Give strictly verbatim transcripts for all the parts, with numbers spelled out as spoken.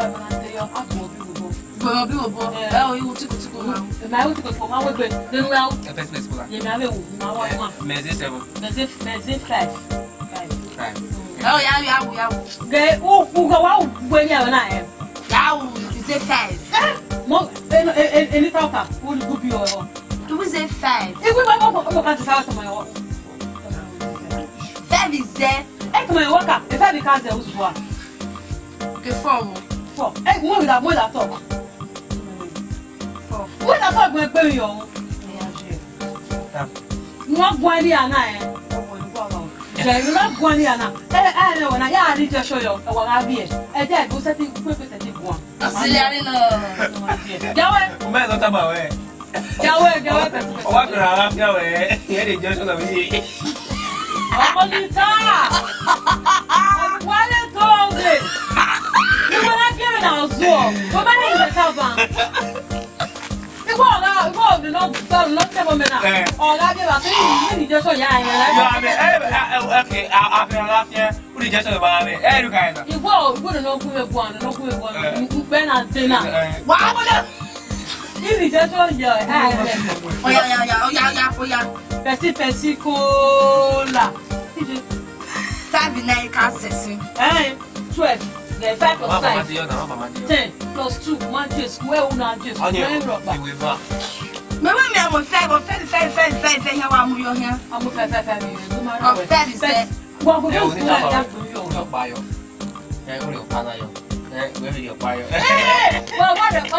Before I say yo, I go be go. Go be go. Eh. Eh, oh, you tiku tiku ma. Ma you tiku tiku ma we gbe. Then we out. A person is cool. Ye ma be wo, ma wa ma. Mezi seven. Mezi, mezi five. Five. Five. Oh, ya, ya, ya. Ge, u, u go wa u gbe ni na, eh. Ya, u, you say five. Eh, mo, eh, no, eh, eh, eh, ni talk am. U ni good be o. You say five. If we go, go, go, go, go, go, go, go. Five is there. Eh, come on, work up. If I be cousin, who's what? Okay, four. Four. Eh, mo da, mo da talk. Four. Mo da talk, mo gbe yo. Wọ́n gbọ́n ní àná ẹ̀. Jẹ́ ìlú náà gbọ́n ní àná. Ẹ ẹ ẹ wọ̀nà yà á rí jẹ́ ṣọyọ. Ẹ wà á bí ẹ. Ẹ jẹ́ ìbú sẹ́tì pé pé sẹ́tì gbọ́n. Ọ̀sìn yàrá náà. Jáwé. Mo bẹ́ẹ̀ lọ tábà wẹ̀. Jáwé, jáwé, pẹ̀sì, pẹ̀sì. Ọwọ́ àfihàn aláfíà wẹ̀. Ìyẹn lè jẹ́ ṣọlọ mi yé. Ọmọ mi ta. Wálé tó o lè. Ìwọ náà kéré náà zọ. Mo bá ní ìgbésà bá. Igbo ọgha, igbo ọgha nọ, nọ tẹbọ mẹ na. Eh. Ọgha bi ẹvba, so you need just so ya ya. You are the, eh, eh, okay, I, I feel like, yeah. Who the just about me? Eh, you guys. Igbo, igbo nọ gu me guan, nọ gu me guan. Eh. Ukpe na de na. Eh. Wa mo le. You need just so ya. Oya, oya, oya, oya, oya, oya. Pepsi, Pepsi Cola. Five na ka sesi. Eh, twelve. Then five plus five. Mama, mama, dear, mama, mama, dear. Ten plus two, one J square, one J square, rubber. Mẹ wẹ mi ọmọ fẹ, ọmọ fẹ, fẹ, fẹ, fẹ, fẹ, yẹn wa mu yọ yẹn. Ọmọ fẹ, fẹ, fẹ, mi yọ, no matter what. Ọfẹ mi sẹ. Wọ́n kò tó kúrò ní àgbò yọ. Ọ̀pá yọ. Ẹ, ó lè ọ̀pá náà yọ. Ẹ, ìwé mi lè ọ̀pá yọ. Ẹ, wọ́n wá lè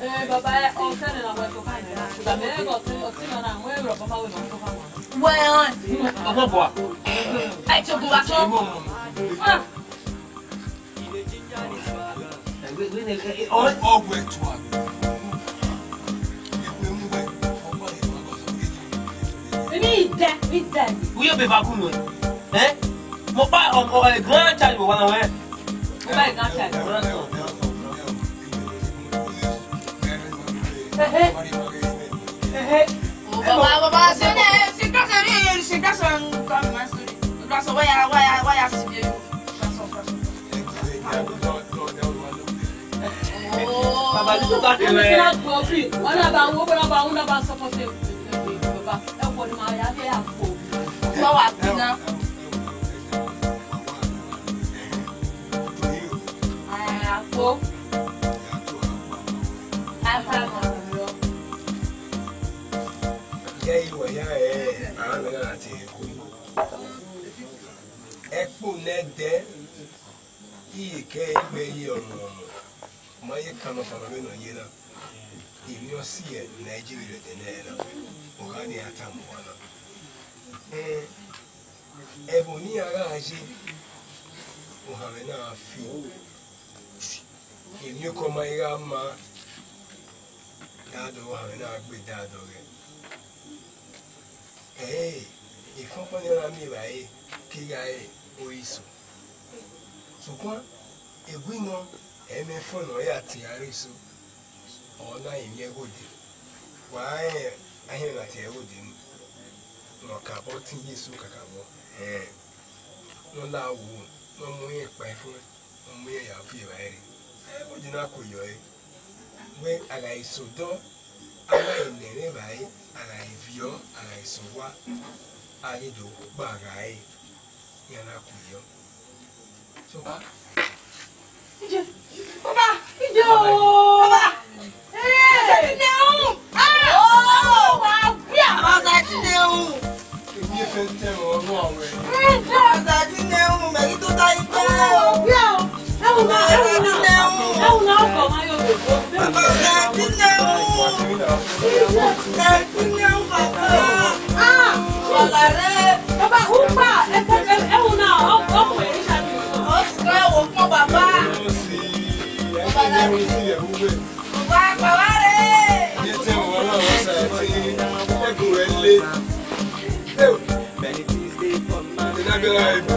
Eh, baba, eh, ọtẹn na wẹ to ka nẹ. Baba, eh, ọtẹn, ọtẹn na na, wẹ rọ, baba, wẹ ma to ka nẹ. Wẹ hàn. Ọgbọ bua. Ẹ ti ogun wa sọ. Ah. Ọgwẹ tua. Emi idẹ, idẹ. Uyo be va gun nuẹ. Eh? Mo pa ọ, ọ, eh, grandchild wa nuẹ. Mo pa grandchild, grandson. Ehe. Ehe. Oh, baba, baba, se ne, se ka se ri, se ka se nka ma sori. Ka so wa ya, wa ya, wa ya si bi. Ka so, ka so. Oh. Baba, this is not the way. Ọna ba wo, ọna ba wo, ọna ba support you. Baba, ẹ wo ni ma ya, ya ko. Wa wa bi na. Aya ko. Aya ko. Ye iwẹ ya ẹ, a na gha tie ẹko. Ẹkpo nẹdẹ, iye kẹ igbe yi ọmọ ọmọ, ma ye kan nọ kan nọ vbene ọ ye na. Emwi ọ si ẹ Nigeria ẹdẹ nẹ na, ọ gha ne a tama uwa na. Eh, ẹvbo ne iran gha ye, ohanmwẹ na gha fi. Emwiokọ ma i gha ma, dadọ ohanmwẹ na gbe dadọ ghẹ. Ẹre, efẹn ọkpa ne a na miẹn evbare kegha re ori eso. Sokpan, ewinọ, ẹmwẹ efẹn ne ọ ya tie aro eso, ọ na rinmwian ẹghẹ odẹ. Wa rẹn ahiẹn na tie ẹghẹ odẹ ni, ne ọ kakabọ tin Jesu kakabọ, ẹn, ne ọ la wu, ne ọ mu irẹn kpa ẹfuẹn, ne ọ mu irẹn ya viọ evbare rre. Ẹghẹ odẹ na kue yọ ẹre. Wẹ a gha re sẹ odọ, a gha re nẹ ẹmwẹ evbare, a gha re viọ, a gha re sẹ owa, a ghi do kpa gha re, iran na kue yọ. So, ah, ije, baba, ije o, baba, eh, ọsẹ ti nẹ unu, ah, oh, wa wia, ọsẹ ti nẹ unu. Èmi ẹ fẹ́ tẹ ọ̀rọ̀ àwọn ẹ̀. Ọ̀sẹ̀ tí ní ẹ̀hún, mẹ̀rí tó dá yín pé o. Ẹ̀hún náà, ẹ̀hún náà, ẹ̀hún náà, ọkọ̀ máa yọ lè bọ́. Ọ̀sẹ̀ tí ní ẹ̀hún. Ọ̀sẹ̀ tí ní ẹ̀hún, bàbá. Ah! Ọ̀gá rẹ̀. Bàbá, ó pa, ẹ fẹ́, ẹ, ẹ̀hún náà, ọ, ọkọ̀ ẹ̀ ń ṣàbí. Ó sì fẹ́ wò fún bàbá. Ó sì, ẹ fẹ́ ní ẹ̀hún sí ẹ̀hún wẹ̀. Wa pa wa re. Ye te wọn na wọn sa ti ẹkùn rẹ le. Eo. Ti dagbe la ibu.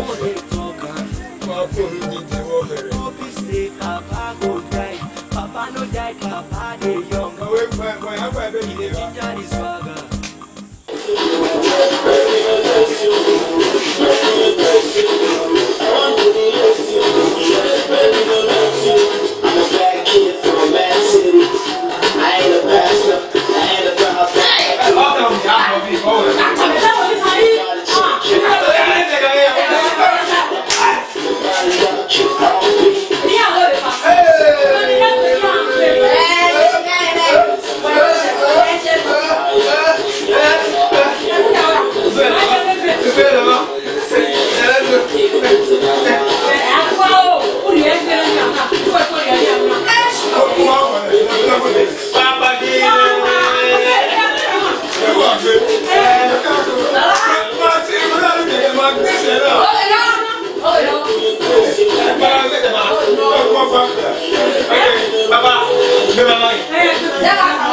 Wa ko mi di ti wọ fẹrẹ. I no die, Papa dey young. He dey ginger the swagger. I'm a black kid from a mad city. I ain't a pastor. I ain't about that. Baba, gbé mama yìí.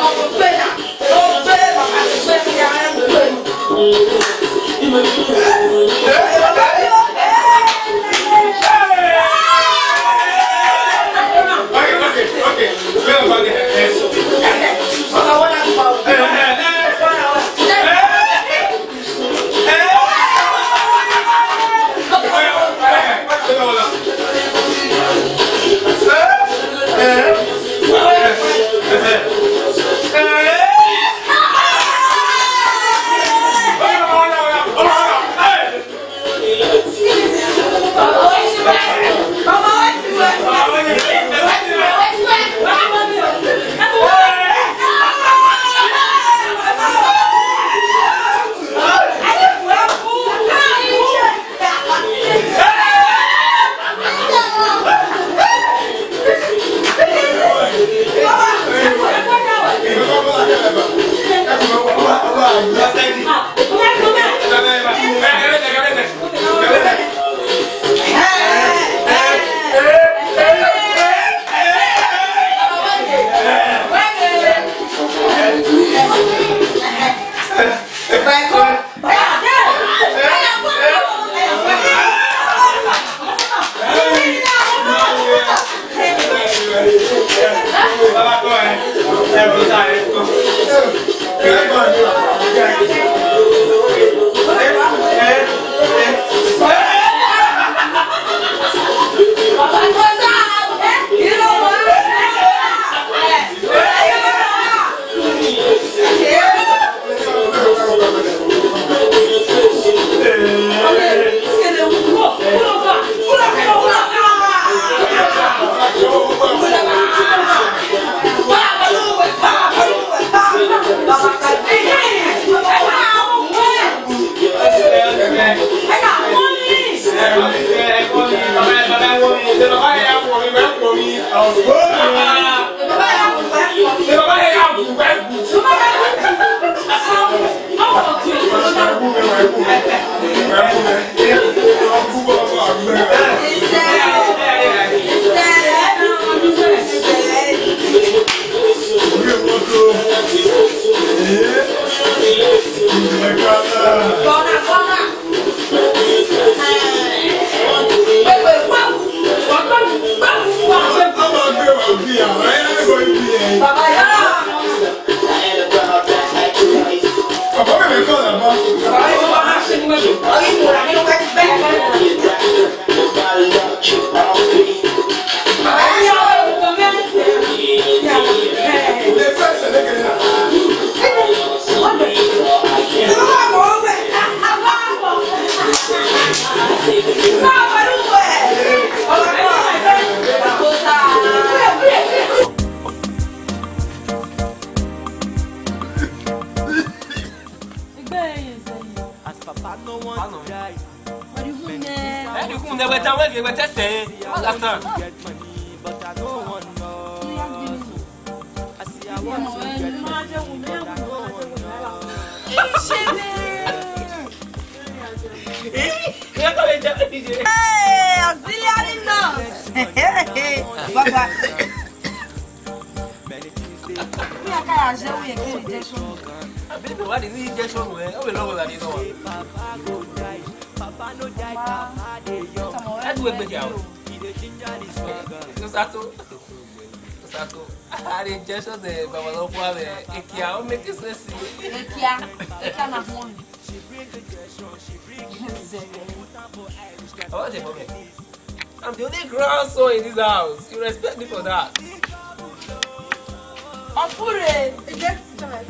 As papa no want to die. Ẹni kún ní ẹgbẹ́ táwọn èdè ẹgbẹ́ tẹ̀sẹ̀ ẹ̀ lásán. Hey, auxiliary nurse. Baba. Uya ka ya je uye ke injection. Baby, why the injection? Where? Oh, we love that, you know. Papa no die, Papa dey young. How do we make it out? He dey ginger the swagger. No, Sato. Sako, a re injection de baba no kwa be, ekia, o make sense. Ekia, ekia na huan. Oh, the moment. I'm the only grandson in this house. You respect me for that. Ofure. Eje, come on.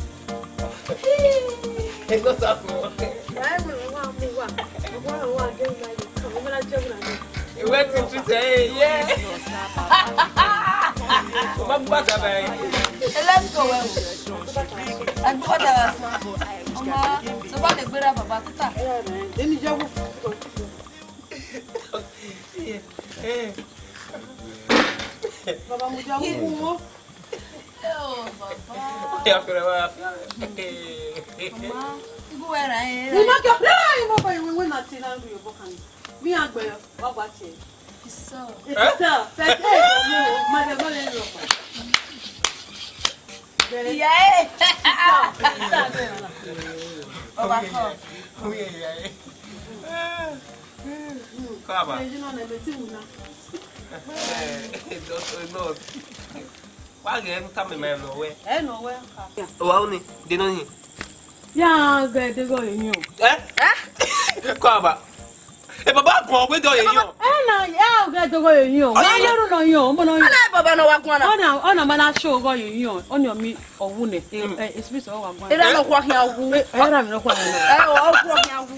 It's not that small. Why am I, why am I, why? Why am I getting married? Come on, I'm gonna jump on. He went to treat her, yeah. Mama, what about? Hey, let's go, well. Let's go, well. Ọmọ, so far, the greater Baba, Tata. Then you jump. Baba, mo jẹ owó. Ẹ o, baba. Ya fẹ́rẹ̀ wá, ya fẹ́rẹ̀. Mama, igu wẹ ra ẹ. Mo ma kẹ, ẹ, mo kọ ìwé, ìwé náà ti náà ń lu yòbọ kan. Mi àgbẹ̀ wa gba tiẹ̀. It's so. It's so. First aid, no, madam, no, no, no. Ìyá ẹ. It's so, it's so. Baba, come. Ìyá ẹ. Kọ aba. Ẹ, doctor, nurse. Wa ghe ne u tama ima nọ wẹ. Ẹ nọ wẹ. Wa uni, de nọ hin. Ya ghe deghe ọre hin o. Ẹ? Kọ aba. E baba guan wẹ dọ ye hin o. Ẹ na, ya ghe deghe ọre hin o. Wa ye ru nọ hin o, mo nọ hin. Ala baba nọ wa guan na. Ọ na, ọ na ma na show ghe ọre hin o. Ọ ni ọ mi ọ wu nẹ. E, e, spirit ọ wa guan. Era nọ khua khian wu. E, era mi nọ khua khian. Ẹ, ọ khua khian wu.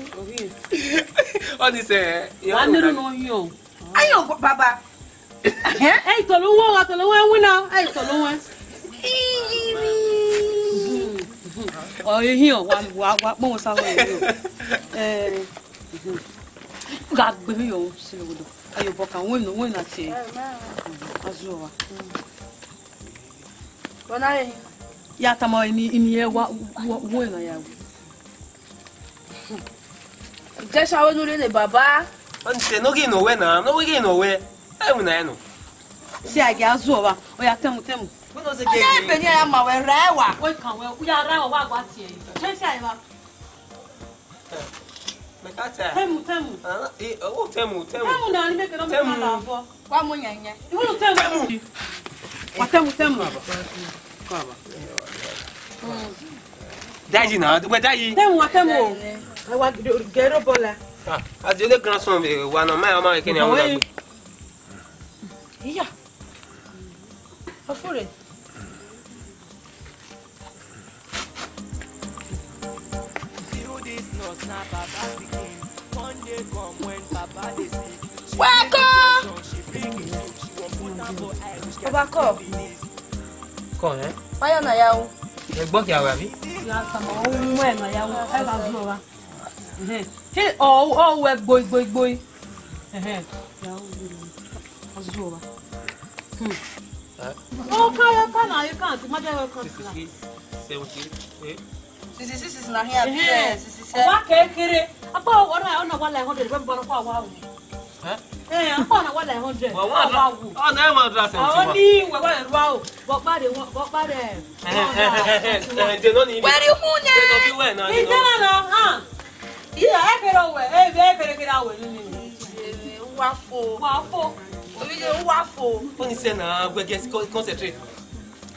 Ọ ni sẹ. Wa ne ru nọ hin o. Ayo, baba. Ẹ i tolo wẹ, wa tolo wẹ winna, ẹ i tolo wẹ. Ọ ye hin o, wa, wa, wa kpọnmwẹ sa wẹ ye hin o. Ẹ, gha gbe hin o, si lo do. Ayo, bọ kan wẹ no, wẹ na tie. A zuọ wa. Wẹ na re hin. Ya tama ini, ini ye wa, wa, wẹ na ya. Injection avbe ne u rre ne baba. Ọ ni sẹ ne ọ ghi nọ wẹ na, ne ọ ghi nọ wẹ. Ẹ winna ẹn nọ. Si a gia zuọ vba, ọ ya tẹmu tẹmu. Wẹ nọ zẹ. Ọ ya ebe ni a ya ma wẹ ra ẹwa. Wẹ kan wẹ, u ya ra ẹwa, wa gua tie. Tẹ si a eva. Mẹ ka ta. Tẹmu tẹmu. Ah, e, o tẹmu, tẹmu. Tẹmu na ni mẹ kẹ nọ mẹ ka la vbọ. Wa mu yan yan. Iwunu tẹmu. Tẹmu. Wa tẹmu tẹmu. Dayi na, wẹ dayi. Tẹmu wa tẹmu o. Ẹ wa gẹrẹ bọla. Ah, as the only grandson, eh, wa na ma ọmọ kini awon dagbe. Iya. Ofure. Wake up! Baba kọ. Kọ, eh? Why na ya o? Ẹgbọn kẹ a wẹ, abi? Ya tama, o mu ẹ na ya o. Ẹ gha zuọ vba. Ẹhẹn. He, ọ, ọ wẹ gboi, gboi, gboi. Ẹhẹn. Ya o, ọ zuọ vba. Hmm. Eh? Ọ ka, ọ ka na, ọ ka, ti ma jẹ ọ ka. Sixty-six, seventy-eight. Sixty-six na hia bi, ẹhẹn, sixty-seven. Wa kere kere. Akpa ọna, ọna wa like hundred, wẹ bọ na kwa wa o. Eh? Eh, akpa ọna wa like hundred. Wa wa wa wu. Ọna wa hundred and seventy-one. Ọ ni wẹ wa rua o. Bọ kpa de, bọ kpa de. Eh, eh, eh, eh, eh, de nọ ni. Wẹ ri hu nẹ. De nọ bi wẹ na, de nọ. Ide na na, ah. Iya, e kere wẹ, e, e kere kere wẹ ni ni. Wa fo. Wa fo. Obi de wa fo. Oni sẹ na, we get co-, concentrate.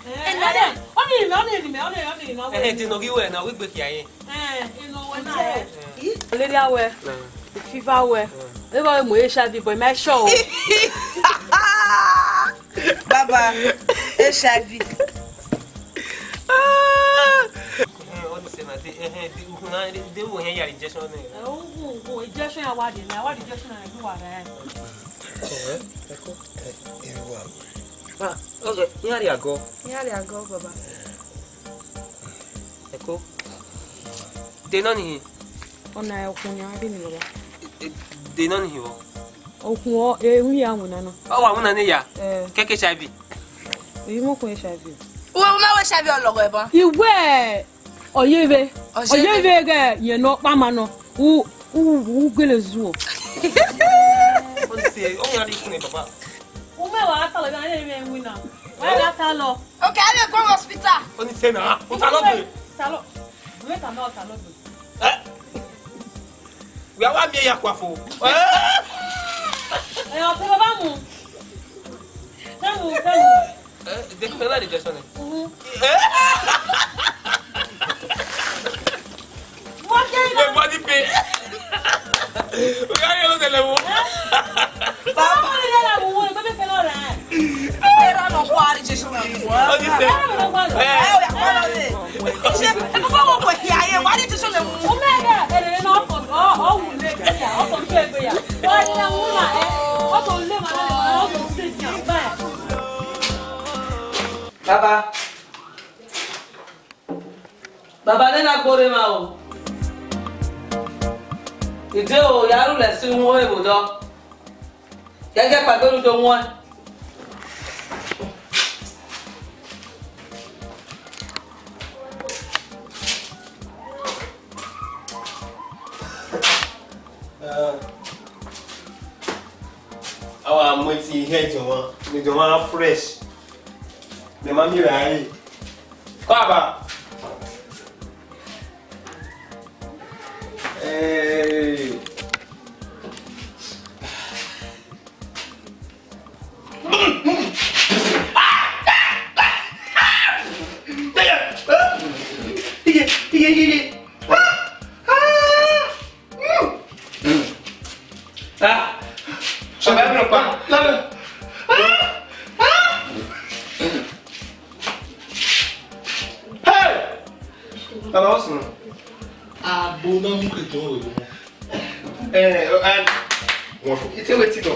Eh, eh, oni ni mẹ, oni ni mẹ, oni, oni ni mẹ. Eh, eh, de nọ ghi wẹ na, we gbe kia yen. Eh, ino wẹ na, eh. Malaria wẹ, fever wẹ. Eva wẹ mu H I V, but my show. Baba, H I V. Ah! Eh, oni sẹ na, de, eh, eh, de, uhun na, de, de wo hen ya injection ne. Eh, uhun, uhun, injection ya wa de na, wa de injection na, you are right. Eh, eko, eh, you are. Ah, okay, iran rhie agọ. Iran rhie agọ, baba. Eko. De nọ ni hin? Ọna ọkhun ya de ni, baba. Eh, de nọ ni hin vbọ? Ọkhun, emwi ya winna na. Ọ wa winna ne ya? Eh. Kẹkẹ H I V. Emwi ọkhun H I V. Uwẹ ma wẹ H I V ọlọghọ ẹban. Iwẹ Ọyẹvbe, Ọyẹvbe. Ọyẹvbe ghẹ yẹn nọ kpama nọ. U, u, u gele zuọ. Oni sẹ, ọ ya ri kun baba. U mẹ wa ta lọ, ya re mi winna. Wa ya ta lọ. Okay, a lè go hospital. Oni sẹ na, u ta lọ gbe. Ta lọ. Wẹ ta lọ, ta lọ gbe. Eh? Wẹ a wa miẹn ya kua fo. Eh? Ẹ, ọ tẹ baba mu. Tẹ mu, tẹ mu. Eh, Ẹ na di injection nẹ. Wọ́n jẹ́ iná. Ẹ body pain. Ọ̀gá yẹn ló tẹ̀lé wọn. Bàbá mi lè ra wọ́n, ẹ bẹ́ẹ̀ fẹ́ lọ rà. Ẹ rà lọ kó àrí Jésù rẹ̀. Ó ti sẹ́. Ẹ rà lọ kó àrí. Ẹ ò yà kó lọ lè. Ṣé ẹ kó fọwọ́ pẹ̀ kí ayé wà ní Jésù lè mú? Ó mẹ́ẹ̀dá, èrè náà ọkọ̀, ọ, ọ wù lé gbéyà, ọkọ̀ tó lé gbéyà. Wọ́n ní ẹ̀wọ̀n là ẹ́, ọkọ̀ lé màá lè máa, ọkọ̀ sí ti àgbà ẹ̀. Baba, baba ne na gbore ma o. Ide o, ya ru lẹ si wọn ebo dọ. Gẹgẹ kpagbenu do wọn. Awa mu eti ihe jọnmọ, ni jọnmọ fresh. Mẹ ma miẹn vbe a re. Kọ aba. Hey. Iye, iye, iye, iye. Ah! Ah! Sọba mi pa. Hey! Baba, what's wrong? Abo na mu ke to we mo. Eh, eh, wọ́n fọ. Ite we ti dọ.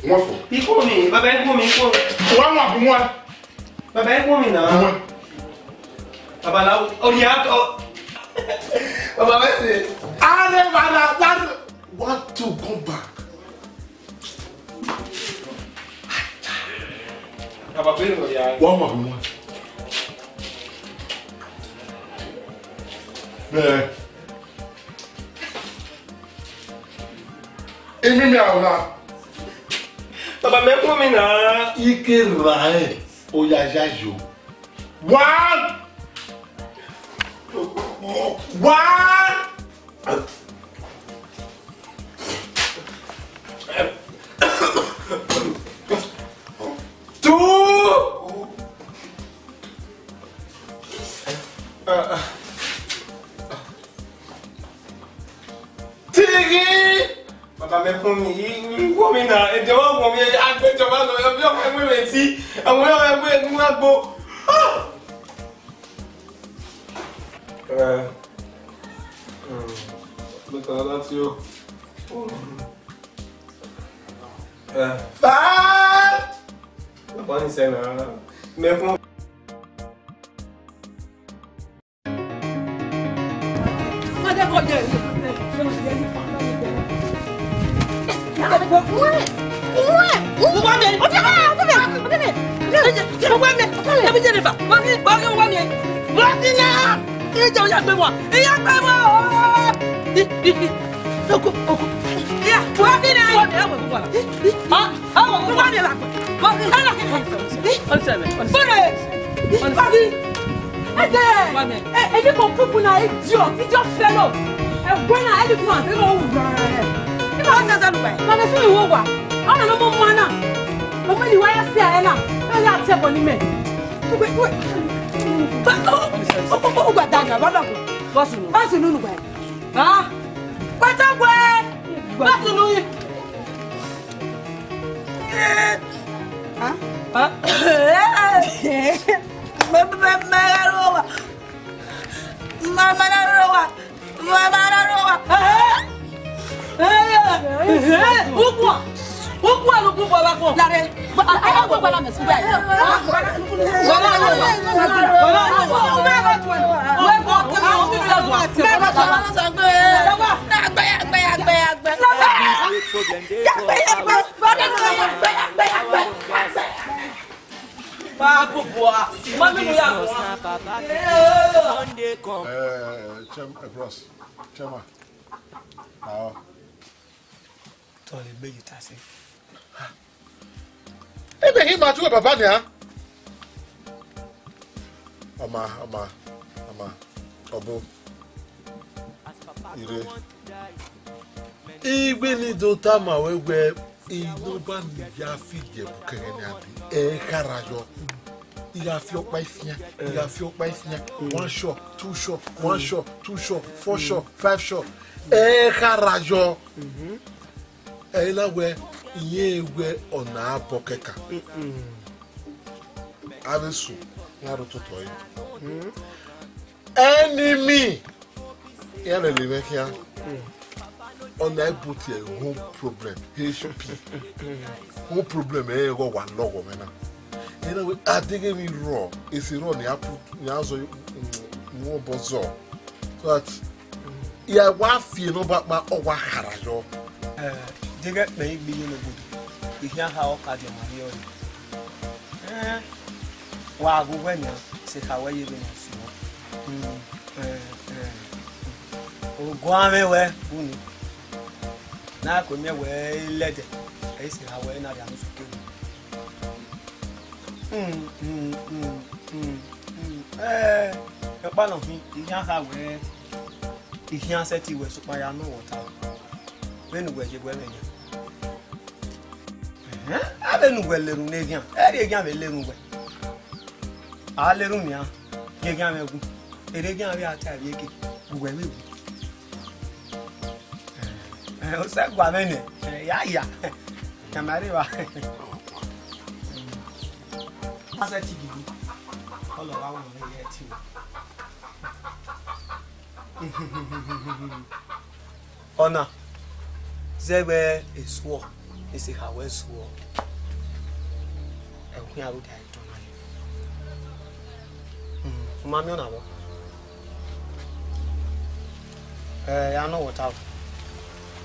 Wọ́n fọ. Ikú mi, baba, ikú mi, ikú mi. Wọ́n wọ́n bu wọn. Baba, ikú mi na. Bu wọn. Baba, na, oh, yeah, oh. Baba, what's it? Ah, no, baba, that, want to come back. Baba, bẹ́ẹ̀ ni ọ̀yà. Wọ́n mọ̀ bí wọ́n. Bẹ́ẹ̀. Èmi mi àwọn náà. Baba, mẹ kún mi náà. Ike ra ẹ, ó yá yá yo. One. One. Two. Three. Baba, mẹ kún mi, ikú mi na, ẹjọ wa wọ mi, agbẹjọ wa lọ, ẹbí ọmọ ẹgbẹ mi ti, àwọn ọmọ ẹgbẹ ẹgbẹ wa gbo. Ah! Eh, hmm, mo tọ́ ọ láti o. Eh, five! Baba ni sẹ́nà, mẹ kún. Ẹdẹ, ẹ, ẹ, you go poop na idiot, idiot fellow. Ẹ gbẹ na elephant, ẹ lọ wù rẹ. Ẹ ma sẹ sẹ lugba. Ma mẹ fún ìwọ wà. Ọmọ náà mo mọ náà. Mo mẹ ni wáyà sí ẹ náà. Ẹ yà tẹ bọ ní mẹ. Ó gbà dàgbà, bàbá kò. Bọ́sù nù. Bọ́sù nù nùgbà. Ha? Pátákó ẹ. Bọ́sù nù yìí. Ha? Ha? Mama na rowa. Mama na rowa. Mama na rowa. Ukwa. Ukwa lu ku bọla kọ. Lare. Ayo ko bọla me sugbe. Bọla lo. Bọla lo. Agbe, agbe, agbe, agbe. Agbe, agbe. Bọla lo, agbe, agbe, agbe. Eh, Chem-, eh, bros, Chema. Now. Tọle gbe yi ta se. Ebe hi ma tu baba nia. Ọma, ọma, ọma, ọbo. Ire. Igbe ni do tama wẹ wẹ, inoba ni ya fi Ijebu kẹghẹ ni abi, ẹ khara yọ. I gha fi ọkpa ifian, I gha fi ọkpa ifian. One shot, two shot, one shot, two shot, four shot, five shot. Ẹ kharha yọ. Ẹ na wẹ, iyẹn wẹ ọna abọ kẹkan. Avbe esu na rre ototọ ẹre. Enemy. Iran lele mwẹ khian. Ọna i bu tie home problem, H P. Home problem ẹre ọghe wa lọghọ mwẹ na. Ena wẹ adeghẹ emwi rrọọ, ese rrọọ ne a pu, ne a zọ, mm, mu obọ zọ. So that ya wa fi enọ ba kpa, ọ wa khara yọ. Eh, deghẹ kpẹ igbe ye ne obodo, I khian ha ọka dia ma rriọ. Eh, wa ghe uwẹ nian, sẹ kha wẹ ye vbene ọ suọ. Mm, eh, eh. Oguan mwẹ wẹ, unu. Na ko miẹn wẹ lẹdẹ, ẹ i sẹ kha wẹ na rhie anu sẹ okemu. Mm, mm, mm, mm, mm. Eh, ọkpa nọ khin, I khian kha wẹ, I khian sẹtin wẹ, sokpan ya nọ wẹ ọta. Vbene uwẹ ye wẹ vbe yan. Ẹhẹn, avbe ne uwẹ lerun ne eghian, ẹ rhie eghian vbe lerun wẹ. A lerun nian, gie eghian mwẹ wu. Erha eghian vbe a ta vbe eke, uwẹ vbe wu. Eh, osẹ gua mwẹ nẹ, eh, ya ya. Kamare wa. Ma sẹ ti gidi. Kọlọ wa wọn ye ẹtin. Ọna, zẹvbe esuọ, ese kha wẹ esuọ, ẹ khian ru da ẹdọn na. Hmm, u ma miẹn ọna vbọ? Ẹ, a nọ wẹ ọta o.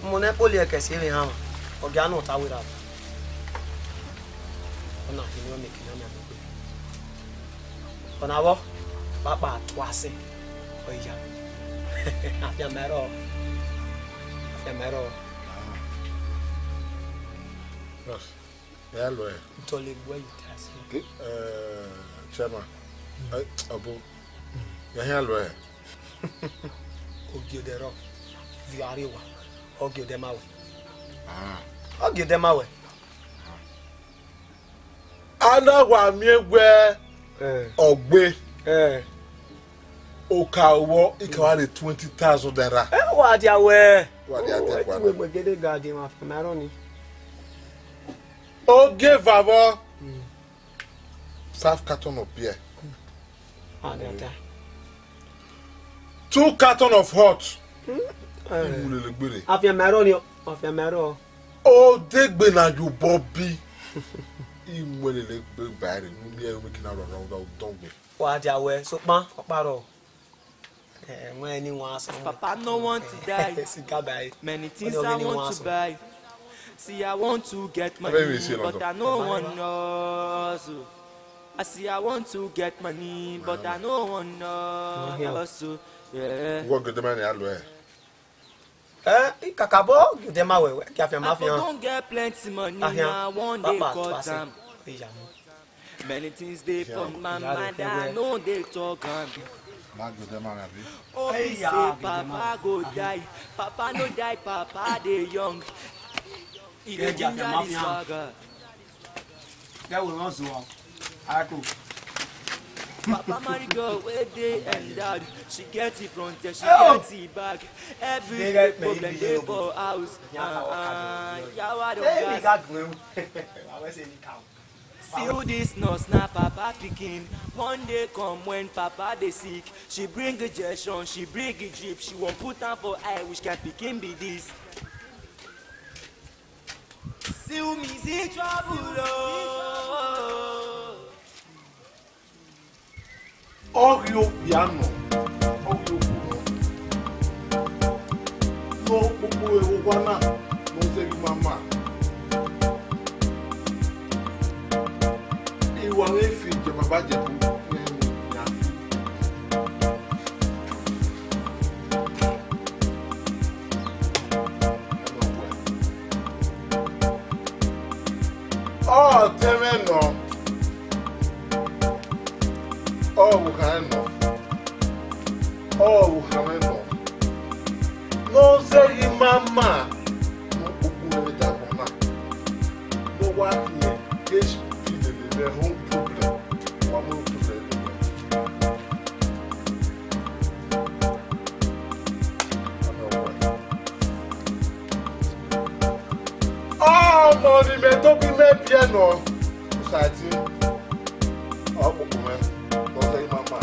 Mu ne ẹkpo liẹ kẹ si vbe hanmwa, ọ gia nọ ọta werra o. Ọna khin ne ọ miẹn ekiyan miẹn gbe. Ọna vbọ, kpakpa tua sẹ, ọ ya. Afianma ẹrọ, afianma ẹrọ. Yes. Ya lọ ẹ. Ntọlegbe ẹre ta sẹ. Ke, eh, chairman. Eh, ọbo. Ya hian lọ ẹ. Ogiodẹ rọ, viọ arre wa, ogiodẹ ma wẹ. Ah. Ogiodẹ ma wẹ. A na wa miẹn wẹ, eh, ọ gbe. Eh. Oka owọ, I ka wa rhe twenty thousand naira. Eh, wa dia wẹ. Wa dia wẹ, wẹ kua ti na. Wẹ gede ga die ma fẹ ma rọ ni. Ogie vavọ. Mm. Five carton of beer. Ah, that time. Two carton of hot. Hmm? Eh. Imu lele gbere. Afianma ẹrọ ni, afianma ẹrọ. Odegbe na yo obọ bi. Imu lele gbe ba re, nu mi ẹrọ mi kina rọ rọ rọ dọn gbe. Wa dia wẹ, sokpan, ọkpa rọ. Eh, when anyone has Papa no want to die. Siga ba re. Many things I want to buy. See, I want to get money, but I no want hustle. I see, I want to get money, but I no want hustle. Yeah. Wọ gede ma ni a lọ ẹ. Eh, I kakabọ gede ma wẹ, wẹ, kẹ afianma fian. I don't get plenty money, I want dey cut am. Many things dey for my mind, I no dey talk am. Ma gede ma abi. Oh, he say Papa go die. Papa no die, Papa dey young. He dey ginger the swagger. Papa marry girl wey dey endowed. She get it front, yeah, she get it back. Every problem dey for house. Uh, uh, yawa don gas. See who this nurse na Papa pikin. One day come when Papa dey sick, she bring injection, she bring drip, she wan put am for eye, which kind pikin be this? See who me see trouble o. Ọ ghi okpia nọ, ọ ghi okpia nọ. Ne ọ kpokpo vbe owa na, ne ọ zẹ ghi ma ma. Iwa mwẹ fi je baba je bu ne ya fi. Ọ tẹmwẹ nọ. Ọ vbe okhan nọ, ọ vbe okhan mwẹ nọ, ne ọ zẹ ghi ma ma ne ukpokpo ne vbe dagbọn na, ne ọ wa khian H P lele vbe home problem, wa mu Biẹ nọ, Osaẹtin, ọ kpokpo mwẹ, ọ sẹ ima ma.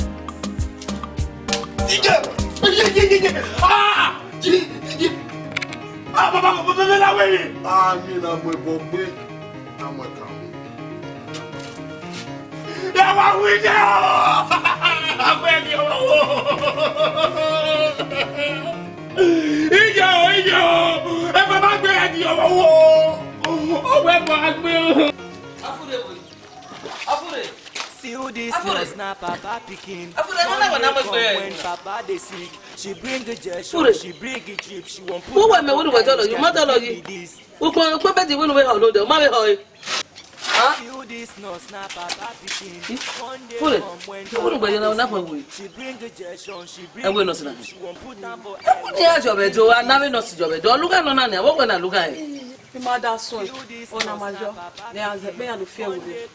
Iye! Iye, iye, iye, iye! Ah! Iye, iye! Ah, baba, baba, baba, la wẹ ni. A ni na mu ẹbọ gbe, a mu ẹka mu. Ya wa wi je o! Agbẹni ọmọ wo! Iye o, iye o! Ẹ baba gbẹni ọmọ wo! Ọ wẹ bọ agbe o! Afure we. Afure. See who this Afure. Was na papa pikin. Afure, no, no, no, no, no, no. When papa dey sick, she bring injection, Afure. She bring the drip, she won't put. Who were me? What do I tell you? Mother, you. Ukpọn, ukpọn bẹdi wẹn wẹ họ lodẹ, ọ ma vbe họ e. Huh? Feel this nurse na papa pikin. One day Fure, come when who do gbẹdẹ na, na pọn we? She bring the injection, she bring Ẹ wẹ nurse na. She won't put am for Ẹ wẹ ni a jọ vbe do, a na vbe nurse jọ vbe do. Ọ lugha nọ na ni, a wọ wẹ na lugha ẹ. I ma da suẹn, ọ na ma yọ. Ẹ a zẹ kpe ya do fi ẹwu rre.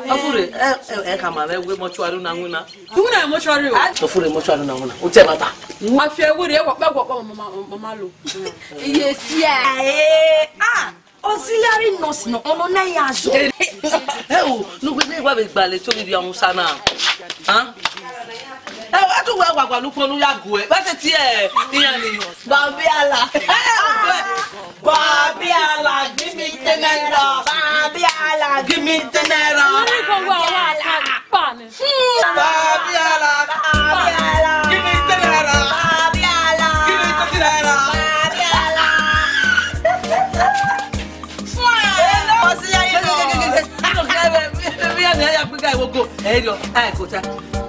Ọ Fure, ẹ, ẹ, ẹ ka ma vbe wẹ mortuary na winna. Winna mortuary o. Ọ Fure, mortuary na winna. O tẹ ma ta. A fi ẹwu rre, ẹ wọ kpẹ, wọ kpẹ, mama, mama lo. Iye si a, eh, ah. Auxiliary nurse nọ, ọmọ na ya zọ. Ẹ o, nugbe ne wa vbe gbalẹ to vbe Hausa na. Hàn? Ẹ o, a tún wẹ wa gbalẹ ukpọn ne u ya guẹ. Vbe sẹ tie, iran ni. Babiala. Babiala, give me ten naira. Babiala, give me ten naira. Wọ́n ní kò wá wá àṣà pa ni. Babiala. Babiala. Give me ten naira. Babiala. Give me twenty naira. Babiala.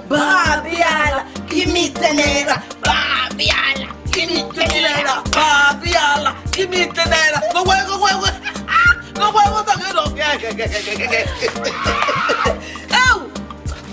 Babiala, give me ten naira. Babiala, give me ten naira. Babiala, give me ten naira. Go away, go away, go away. Go away, go away. Oh,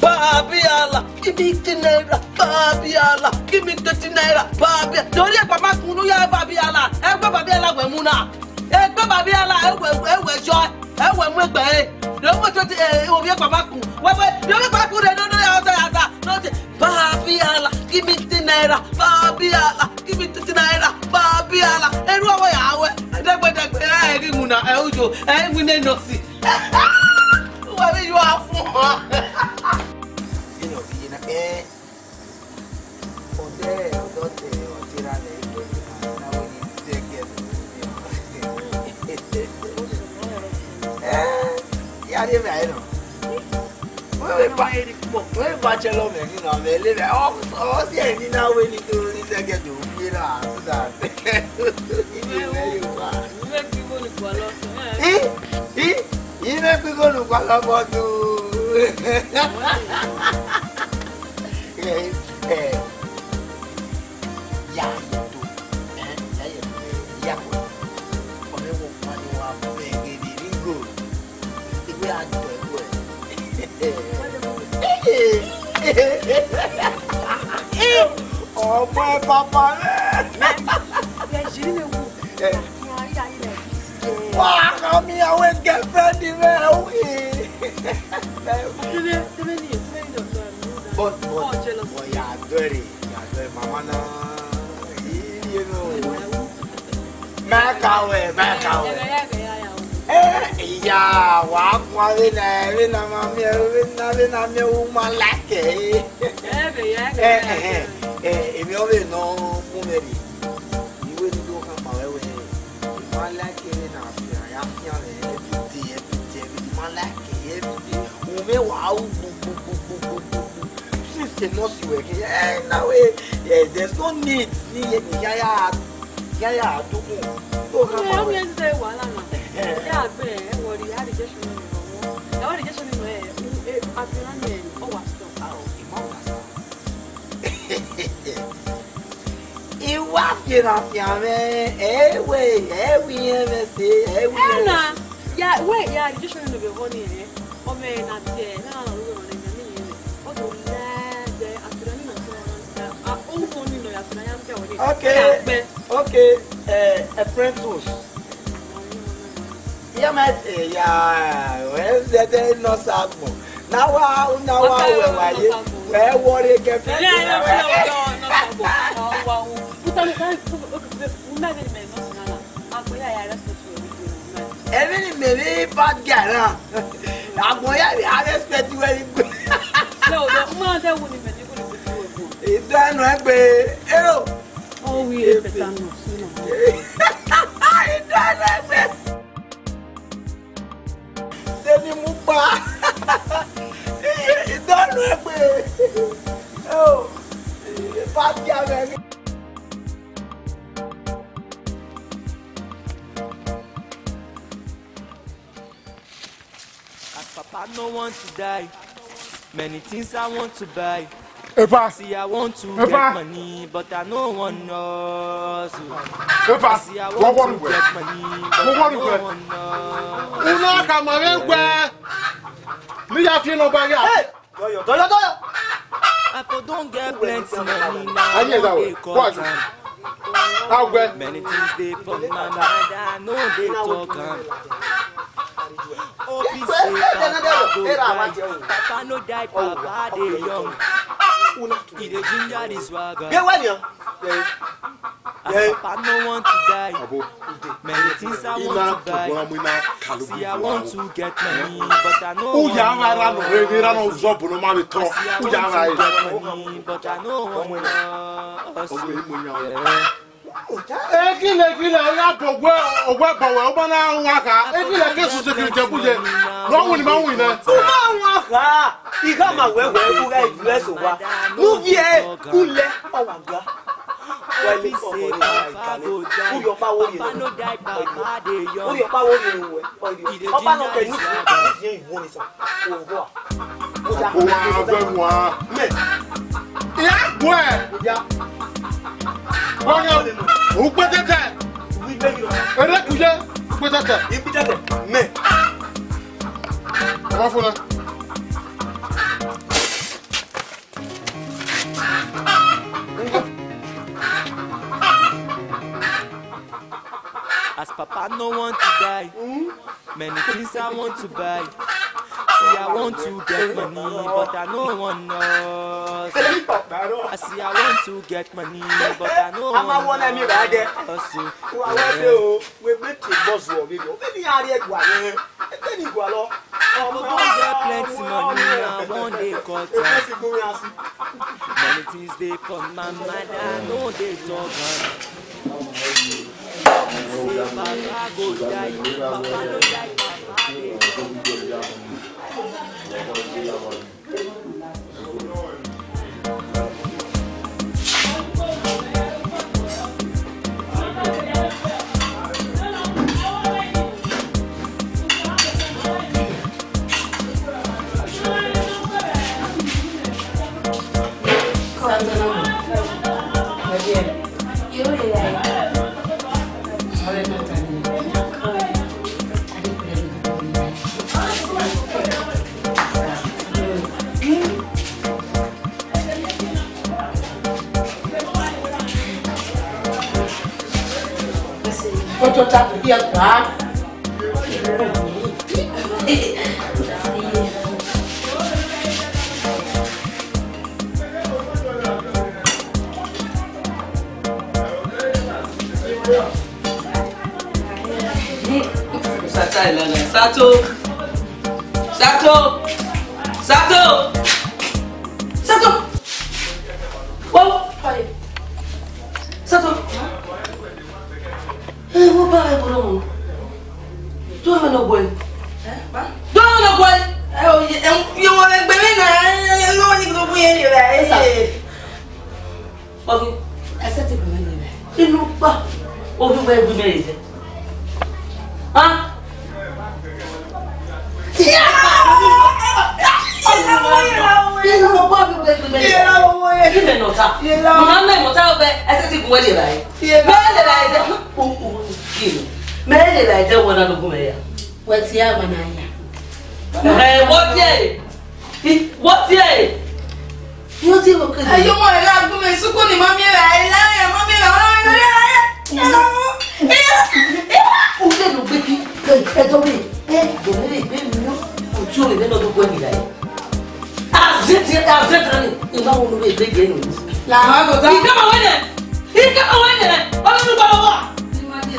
Babiala, give me ten naira. Babiala, give me twenty naira. Babia. Lórí ẹ̀pà máa kun ló yá Babiala. Ẹ gbé Babiala wẹ̀ mú náà. Ẹ gbé Babiala, ẹ wẹ̀, ẹ wẹ̀ jọ, ẹ wẹ̀ mú ẹgbẹ́ ẹ. Ló mú twenty, ẹ, omi ẹ̀pà máa kun. Wẹ́wẹ́, lórí ẹ̀pà máa kun rẹ̀ ló ló yà ọ̀tá yà ọ̀tá. Ló ti, Babiala, give me ten naira. Babiala, give me twenty naira. Babiala, ẹrú ọwọ́ yà wẹ̀. Dẹ́gbẹ́dẹ́gbẹ́, ẹ rí mu náà, ẹ ó jò, ẹ wí nẹ́nọ̀sì. Wà mí yọ àfún. Ina obi na, eh. Ọdẹ, ọdọ tẹ, ọtí ra lẹ, ẹgbẹ mi na, na wẹ ni zẹgẹ. Eh, ya de mẹ ayẹ nọ. Wẹ wẹ ba, wẹ ba chẹ lọ mẹ ni na, mẹ le mẹ. Ọ, ọ si ẹni na wẹ ni to ni zẹgẹ do, ye na, so that. Iwe wo, iwe bi wo ni kua lọ sọ, eh. Eh, eh. Ine kpigho ne uwa lọghọ do. Eh, eh. Ya ye do. Eh, ya ye do. Ya ko. Ọmọ wo pa ni wa bẹgẹ ni ringo. Iwe a do ẹguẹ. Ọmọ ẹ papa rẹ. Ẹ jìrì mi wò. Eh. Wa kha mi awẹ girlfriend mẹ wi. But, but, but, ya dọrẹ, ya dọrẹ, mama na, you know. Ma ka wẹ, ma ka wẹ. Eh, iya, wa kwa vbe na, vbe na ma mi, vbe na, vbe na mi, u ma like. Eh, eh, eh, èmi ọ vbe nọ mu vbe rri. Iwe ni do khama wẹ wẹ, I ma like vbe na fian, ya fian mwẹ every day, every day, every day. I ma like every day. U mwẹ wa ru gbu, gbu, gbu. Since e nọ si wẹ ke, eh, na wẹ, eh, there's no need. Ni ye, ni ya ya, ya ya do mu. Do khama wẹ. Ẹ, ọ mi ẹ zẹ wàhálà na. Ya gbe, ẹ wọrẹ, a rejection ni rọ wọ. Ẹ wọrẹ rejection ni rọ, ẹ, ẹ, a fi ran ni, ọ wa stop. Ah, okay, ma understand. I wa fian fian mwẹ, ẹ wẹ, ẹ wẹ iran mwẹ sẹ, ẹ wẹ iran mwẹ sẹ. Ẹna, ya, wẹ, ya, rejection ni vbe họ ni, ẹ. Ọ mwẹ na tie, na na ru wẹ ne ya ni ye. Ọ do la, de, a fi ran ni na, a, o mo ni no, ya fi ran ya mu ke wẹ ni. Okay. Ya gbe. Okay, eh, a friend tools. Iye ma, eh, ya, eh, zẹdẹ nọ sa gbọn. Na wa, na wa wẹ wa ye. Wẹ wọrẹ kẹfẹ. Ilé ayé fúlọ̀ ọjọ́ nọ sa gbọn. Wa wo. Puta mi, puta mi, puta mi, puta mi, puta mi, puta mi, puta mi, puta mi, puta mi, Emwi ni mẹ vbe bad guy na. Agbọn ya vbe a respect wẹ ni gbe. Dẹ o, dẹ, u ma dẹ wu ni mẹ ni wu ni gbe ti wẹ gu. Idọ ẹnu ẹgbe, ero. Ọ wi e better nọ, si nọ. Idọ ẹnu ẹgbe. Deni mu kpa. Idọ ẹnu ẹgbe. Oh, bad guy mẹ. As papa no want to die, many things I want to buy. Epa. See, I want to Epa. Get money, but I no want no hustle. Epa. See, I want to get money, but I no want no hustle. Una ka ma vbe wẹ. Mi ya fi no ba ya. Hey! Doyo, doyo, doyo. I for don get plenty money now. Aye, that way. What? How well? Many things dey for my mind, I no dey talk am. Hope he say papa go die. Papa no die, papa dey young. He dey ginger the swagger. Ye wẹ nian? As papa no want to die. Many things I want to buy. See, I want to get money, but I no want no hustle. Uya vbe ra no, vbe ra no zọ bu no ma vbe tọ. Uya vbe ra. But I no want no hustle. Ekile, ekile, ọ ya bọ wẹ, ọ wẹ bọ wẹ, ọ ma na wan kha. Ekile ke su se kiri je bu je. No win ma win nẹ. U ma wan kha. I gha ma wẹ wẹ, u gha influence owa. Ne u viẹ, u lẹ, ọ wa ga. Wẹ le kọ ọmọ ne ma ga nẹ. U yọ ọkpa wo rhie nẹ. U yọ ọkpa wo rhie nẹ wẹ. Ọkpa nọ kẹ ni, ni viẹ ivuọn ni sa. Owa. Owa, vẹ wan. Mẹ. Ya gbẹ. Ya. Ọyọ. Ukpẹtẹtẹ. Ere kuye. Ukpẹtẹtẹ. Ukpẹtẹtẹ. Mẹ. Ọmọ fún ẹ. As papa no want to die, many things I want to buy. See, I want to get money, but I no want no hustle. I see, I want to get money, but I no want no hustle. Wẹ make a boss wọ vbe vbe vbe ni a rhie gua nẹ. Vbe ni gua lọ. I for don get plenty money now, one day cut am. Many things dey for my mind, I no dey talk am. Say papa go die, papa no die, papa dey come. Ototọ kugbe ọkpa. Sato, Sato, Sato, Sato. Sato. Wo, Sato. Eh, wo ba e bolo mo. Do me no boy. Eh, ba? Do me no boy. Eh, o ye, eh, ye wo le gbe mi na, eh, eh, no ni ko bu ye ni ra, eh. Ọghe, ẹsẹ te gbe mẹ rre. Inu kpa, ovbi uwẹ gbe mẹ rre. Ha? Inu kpa, ovbi uwẹ gbe mẹ rre. Inu nọ ta. Mama mẹ mọ ta ọbẹ, ẹsẹ te gbe uwẹ rre. Mẹ rre ẹdẹ. O, o, o, mẹ rre ẹdẹ wẹ na do gu mẹ ya. Wẹ tie a ma na ya. Ẹ, wọ tie. Ih, wọ tie. Wọ tie wọ kele. Ayo, mo ra gu me suku ni mami ra, e la ya mami ra, ra, ra, ra, ra. Ude no gbe ki, e, e do mi. E, do mi re gbe mi no. Ojo re no do gbe mi ra. Azet, azet ani, ima wo no be gbe gbe no. La ha go ta. Ika ma wene. Ika ma wene. Ọlọ́run gbọ́dọ̀ wà.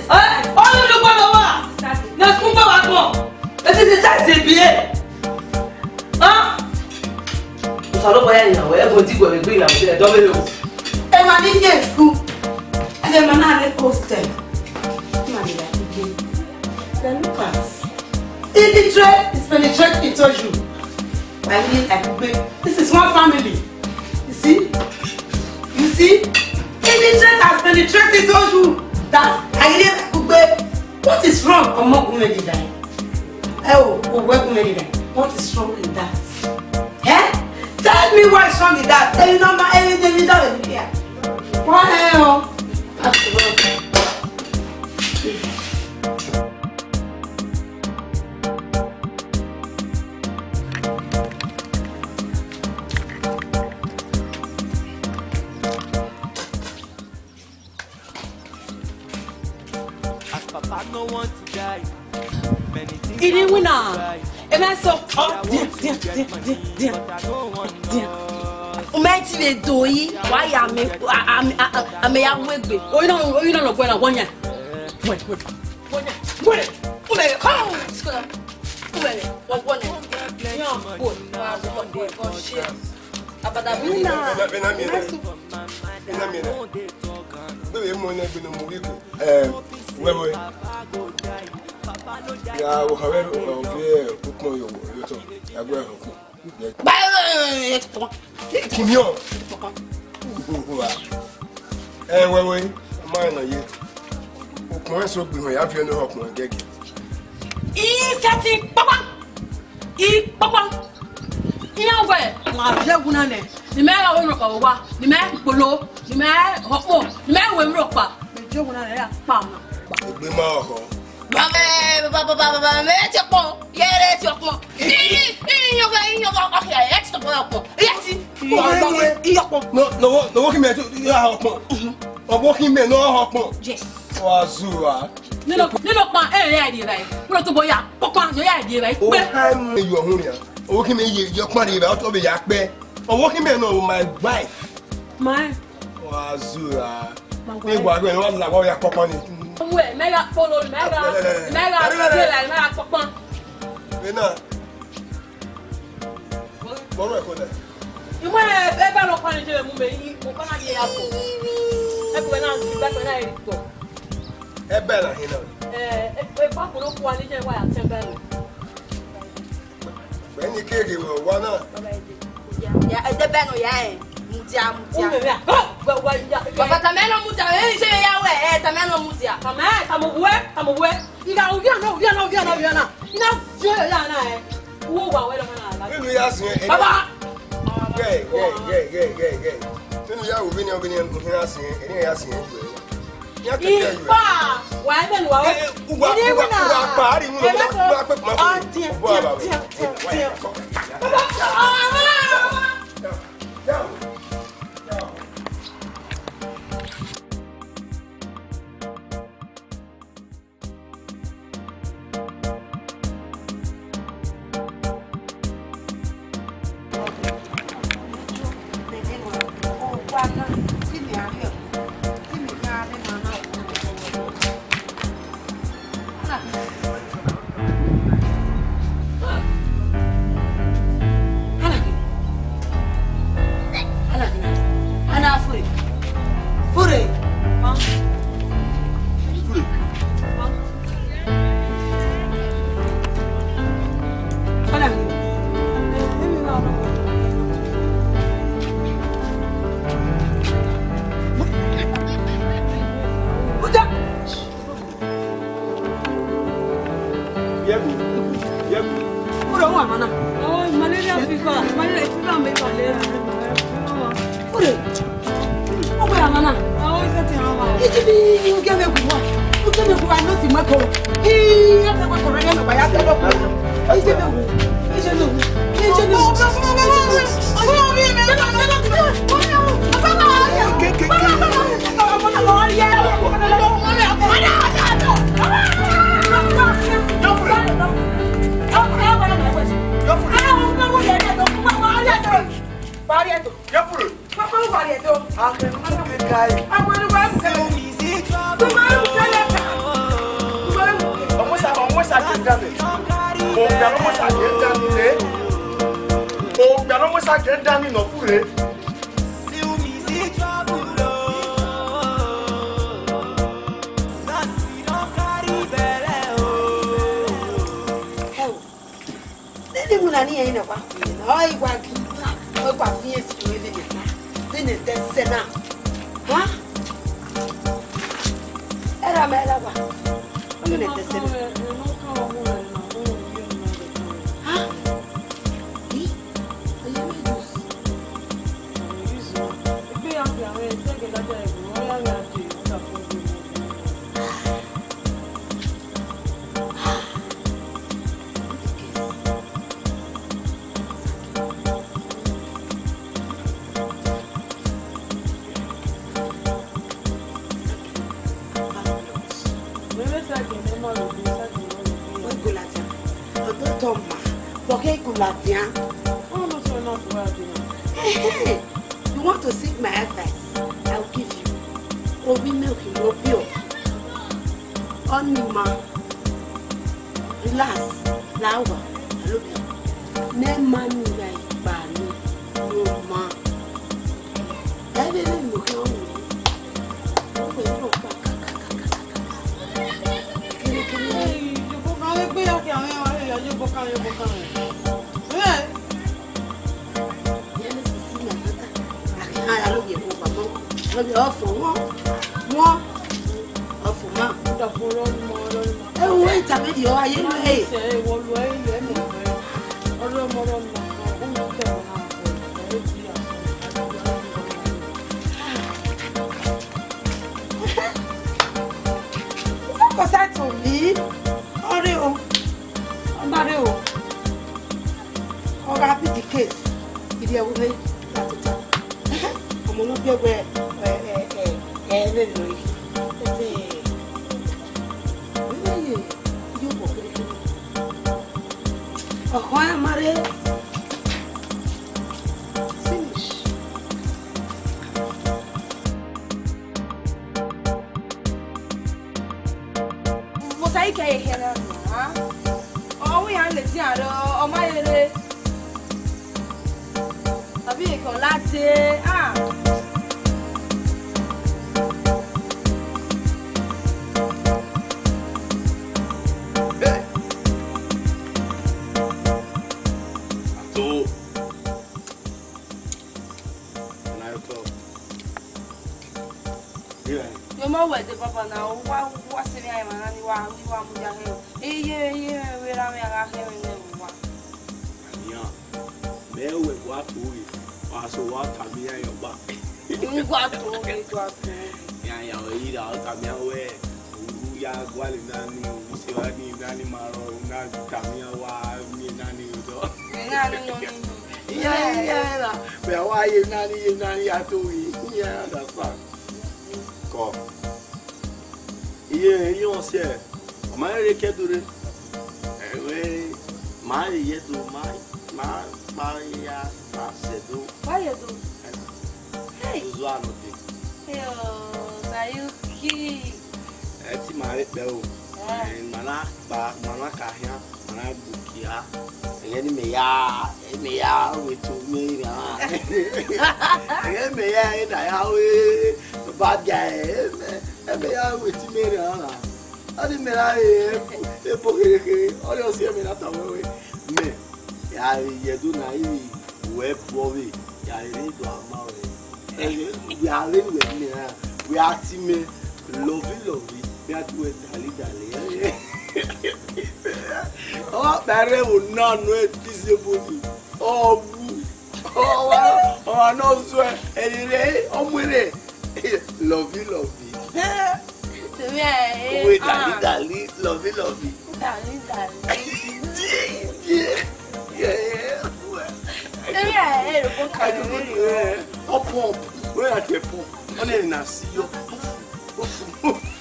Ẹ, Ọlọ́run gbọ́dọ̀ wà. Na school kpa wa kpọn. Esi ti sa esi bi e. Hàn? Osanobua ya na wẹ, ẹbọ ti gu ẹmwẹ gbe na, ẹdọ vbe ro. Emwa ni ye school, ẹghẹ ma na rre hostel. Ma ne ya kugbe. Then look at. Illiterate is penetrate into you. I mean, I kugbe. This is one family. You see? You see? Illiterate has penetrated into you. That I mean, I kugbe. What is wrong? Ọmọ gun mẹ dida. Ẹ o, owẹ gun mẹ dida. What is wrong in that? Eh? Tell me what is wrong in that. Ẹyin nọ ma, ẹyin de mi dọ̀rọ̀ mi kíá. Wọ́n ẹ o. That's the wrong. As papa no want to die, many things I want to buy. Iri wina. Eme so. Oh, diẹ, diẹ, diẹ, diẹ, diẹ. But I don't want none. Umẹ ti vbe do yi, wa ya me, a, a, a, a, a me ya wegbe. Oyi na, oyi na lọ gbẹ na, wọnya. Wẹ, wẹ, wọnya. Wẹ, umẹ, come, let's go. Umẹ, wọ, wọnya. Yan, boy, wa, wa, boy, God, shit. Abada mi. Ina, ina, ina, ina. Ina, ina. Bebe mo ne gbe no mu wiko. Eh, wẹ, wẹ. Ya, o khawe, o, o, ye, ukpọn yo, yo to. Ya gbe ho. Ba, eh, eh, eh, eh, eh, eh. Kimiọ. Eh, wẹ, wẹ. Ma na ye. Ukpọn eso gbe ho ya fi ẹnu ukpọn gẹgẹ. I sẹtin kpakpa. I kpakpa. Iran wẹ, ma ye ẹwu na nẹ, ne imẹ ra ru emwi rhọkpa vbe owa, ne imẹ kpolo, ne imẹ họkpọn, ne imẹ ru emwi rhọkpa. Mẹ ye ẹwu na nẹ, ya kpa ọna. Egbe ma ọkhọ. Baba, baba, baba, baba, mẹ ti ọkpọn, ye re ti ọkpọn. I, i, i, iyọnbọ, iyọnbọ, ọkẹ, ẹ ti ọkpọn, ọkpọn. Iyẹ ti. Iyọkpọn. No, no, no, wo ki mẹ tu, ya ọkpọn. Ọgbọ ki mẹ no ọkpọn. Yes. Wa zu wa. Nínú, nínú ọkpọn, ẹ, ẹ, ẹ, ẹ, ẹ. Wọ́n tó bọ̀ ya, ọkpọn, ya, ya, ẹ, ẹ, ẹ. O ha mu yo hun ya. O ki mẹ ye, ye ọkpọn rẹ, ọ tọ bẹ ya kpẹ. Ọwọ ki mẹ no, my wife. My. Wa zu ra. My wife. Ni wa gbẹ, wa la, wa ya kpọkpọ ni. Wẹ, mẹ gha kpolo, mẹ gha, mẹ gha, mẹ gha kpọkpọ. Ena. Bọ rẹ ko nẹ. Imọ ẹ, ẹ bẹ nọ kpani je mu mẹ, i, mo kpana ye ya fo. Ẹ ko na, ẹ ko na eri kpọ. Ẹ bẹ na hin na. Ẹ, ẹ, ẹ ba kpolo ku ani je wa ya tẹ bẹ nọ. Bẹ́ẹ̀ ni kéde wọ̀ wá náà. Ya, ẹdẹ bẹ́ẹ̀ nọ ya ẹ̀. Mudia, mudia. Ume ya. Wa, wa, ya, ya. Baba, tama ẹnọ mudia. Ẹ, ṣe ya wẹ, ẹ, tama ẹnọ mudia. Tama ẹ, tama owẹ, tama owẹ. Ina, ovia na, ovia na, ovia na, ovia na. Ina, je ya na ẹ. Uwo wa wẹ lọ na la. Nínú ya sìn ẹ. Baba. Gẹ, gẹ, gẹ, gẹ, gẹ, gẹ. Nínú ya wò bí ni, bí ni, mo fi hàn sìn ẹ, ẹ ní ya sìn ẹ. Ipa, wa ebe ni wa o. Uwa, uwa, uwa, pa, ari mu, uwa, uwa, pe, ma, ọtiẹ, tiẹ, tiẹ, tiẹ, tiẹ. Ana fure. Fure. Fure. Ana. Uda. Yẹbu, yẹbu. Fure, wa mana. Oh, malaria fever. Malaria fever, me malaria. Fure. Owe amana. Oh, is that your mama? Ije bi, ije bi uge me guwa. Uge me guwa no si mako. Ii, ata wa kore ya no ba ya te lo. Ije bi. Ije bi. Ije bi. Okpia ne ọ mu esa gie Dani rre. Okpia ne ọ mu esa gie Dani nọ fu rre. Ẹo, nene iwinna ne irẹn na wa khuiẹ na, ọ i wa ghi, ọ i wa fian fi vbene na, vbene ẹdẹ sẹ na. Ha? Erha ma, erha wa. Vbene ẹdẹ sẹ na. Ha? Ih, ọ ye vbe use. Wẹ ghe ladian, ọdọ tọ ma, vbe ọ ghe ghe ladian. Ehe, you want to seek my advice? I will give you. Ovbi mẹ, okhin ne ọ biẹ. Ọni ma, relax, la owa, alobi. Ne ma ni gha gba ni, no ma. Ẹ vbe ne mo kẹ ọ wẹ. Ọ wẹ, ọ kpa, kpa, kpa. Kere, kere. Hey, you go, can I be here? Can I, you go, can you go, can you? Hey. Yẹn ne sisi na tata. A kẹ ha ya lóye ko pa mọ. Lóye ọfọ wọn. Wọn. Ọfọ ma. Ẹ wo, ẹ tàbí di ọ ayé lọ ẹ. Kọsa to mi. Ọre o. Ọ ma rre o. Ọ gha be the case, I rhie ẹvbo mwẹ ya tota. Ọmọ ne ọ biẹ wẹ, ẹ, ẹ, ẹ, ẹ, vbe nọ yi. Ẹdẹ, vbe ye, ye obọ kherhe kherhe. Ọkhọ ẹn ma rre. Finish. Vbe Osaike ye kherhe na? Ọ wẹ iran ladian rre, ọ ma rere. Abi eke ọ lade, ah. Hey! Ato. Ọna yọ otọ. Irẹn. Yọ ma wẹ de baba na, wa, wa sẹ emwi a emwa na ni wa, ni wa mudia hẹ. Iye, iye, vbe ra mwẹ a gha hẹ mwẹ nẹ vbe uwa. Anian, mẹ wẹ wa to re, wa so wa tama iran yọ ba. Uwa to re, uwa to re. Iran ya wẹ ira, ọ tama iran wẹ, u ya gualọ na ni, u se wa ni na ni ma rọ, u na tama iran wa miẹn na ni odọ. Iran ni nọ ni. Iran, iran na. Mẹ wa ye na ni, ye na ni ya to re. Iran understand. Kọ. Iye, iye wọn siẹ, ọ ma rẹn rre ke do rre. Ẹwẹ, ma rẹn ye do, ma, ma, ma ya, ma sẹ do. Wa ye do. Hey. Ozo anọ de. Hey, oh, Sayuki. Ẹ ti ma rre kpẹ o. Eh. Ẹ, ma na kpa, ma na ka hian. Ọna gbe ukia, ẹghẹ ne mẹ ya, mẹ ya wẹ to mẹ rran. Ẹghẹ mẹ ya, ẹ na ya wẹ bad guy, ẹ mẹ, ẹ mẹ ya wẹ to mẹ rran na. Ọni mẹ ra re ebo kherekhere, ọni ọ si ẹmwẹ na tama wẹ, mẹ, ya re ye do na, I re wẹ bọ vbe, ya re do ama wẹ. Ẹghẹ, wẹ a re wẹ mẹ rran, wẹ a ti mẹ, lọvi lọvi, mẹ a ti wẹ dali dali. Ọ kpa rre ẹvbo na nọ ẹ dizebo ni. Ọ wu. Ọ wa, ọ wa nọ zọe. Ẹre rẹ, ọ mu ẹre. Lọvi lọvi. Tẹmẹ ẹ, Uwe dali ah. Dali, lọvi lọvi. Dali dali. Yeah, yeah, yeah. Tẹmẹ ẹ, ẹ rọ kọ ka Adugbọn rẹ. Ọ pump. Wẹ a tẹ pump. Ọ nẹ na si yọ.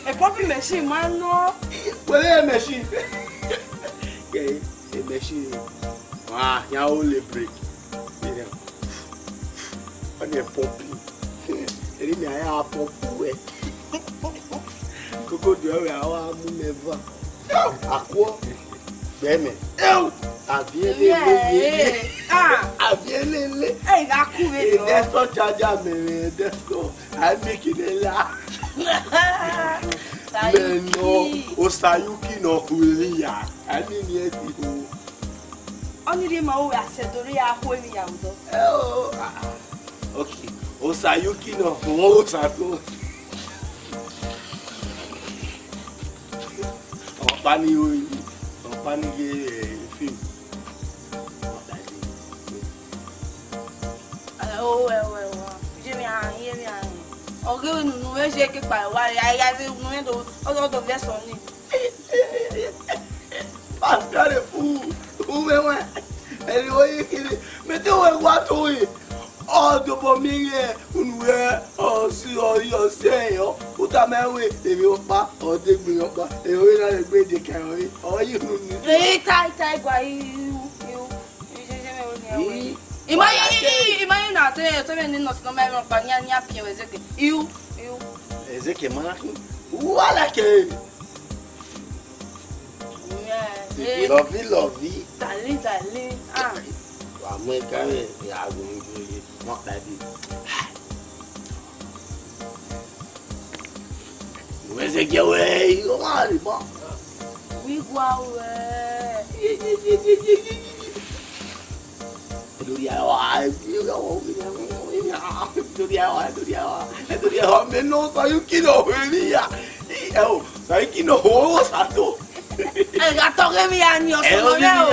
Ẹ pump machine ma nọ. Wẹ ẹ machine. Yeah. Emachine, wa ya ole break. Ọni ẹ pump. Eri mẹ a ya pump wẹ. Koko do ẹre a wa mu mẹ va. Akuọ. Gbẹ mẹ. Eu! Aviẹlele. Ah. Aviẹlele. Ẹ gha ku vbe nọ. Desktop charger mẹ, desktop. Ai mi kine la. Mẹ nọ, Osayuki nọ khueri ya. Ai mi ni ẹ ti ho. Ọni rhie ma ru wẹ a sẹ do rhie a khu emwi ya vbe odọ. Ẹ o, ah, ah. Okay. Osayuki nọ, wọn Osato. Ọkpa ni ro yi, ọkpa ni ye, eh, film. Ẹ o, ẹ o, ẹ o. Ye mi a, ye mi a. Ọ ghe unu nu vbe je ke kpa wa, ya, ya, ze unu vbe do, ọ do, ọ do vbe sọ ni. Pascal fu, u mwẹ wẹ. Ẹni wẹ ye kiri, mẹ te wẹ wa to ye. Ọ dobọ miẹn ighẹ unu rẹ, ọ si, ọ, ọ sẹ yọ. U tama wẹ, emwi ọkpa, ọ de gbe emwi ọkpa. Emwi ọvbe na rẹ gbe de kẹrẹ ọre. Ọ ye unu ni. Ita, ita, igua, iu, iu, iu. Ii. Ima yi, ima yi na te, te me ni nọ si nọ ma emwi ọkpa, nia, nia piẹn wẹ Ezeke. Iu, iu. Ezeke ma na khin. Wa like. Yeah, yeah. Lovey, lovey. Darling, darling. Ah. Wa mu ẹga rẹ, ya gu mi gbe ye. Wọn pa bi. Wẹ sẹ jẹ wẹ, o ma ri mọ. Wi gua wẹ. Lórí àwa, lórí àwa, lórí àwa, lórí àwa, mẹ nọ Osayuki nọ, lórí ya. Ẹ o, Osayuki nọ, ho Osato. Ẹ gha tọghe emwi ya ni ọsọ nọ rẹ o.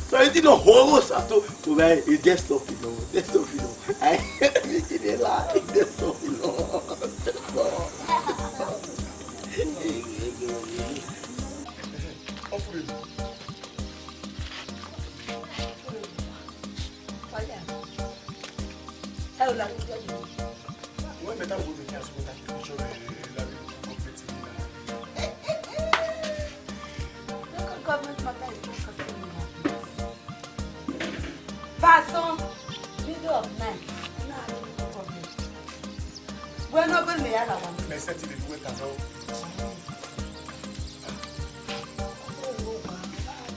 Osayuki nọ, ho Osato. Ko vbe e desktop nọ, desktop nọ. Ai, mi kini la, desktop nọ. Desktop. Oya. Ẹ o, la mi judge. Wọ́n mẹ́ta wo ni kí a sọ pé ká kí ọjọ́ rẹ̀ lábẹ́ ìlú gọ́ọ̀mẹ̀ntì yìí náà? Local government matter is not customary. Fason, middle of night, ẹ na gha local government. Wẹ ne ọ gbe mẹ ya la wa. Mẹ sẹ ti lè lu wẹta lọ.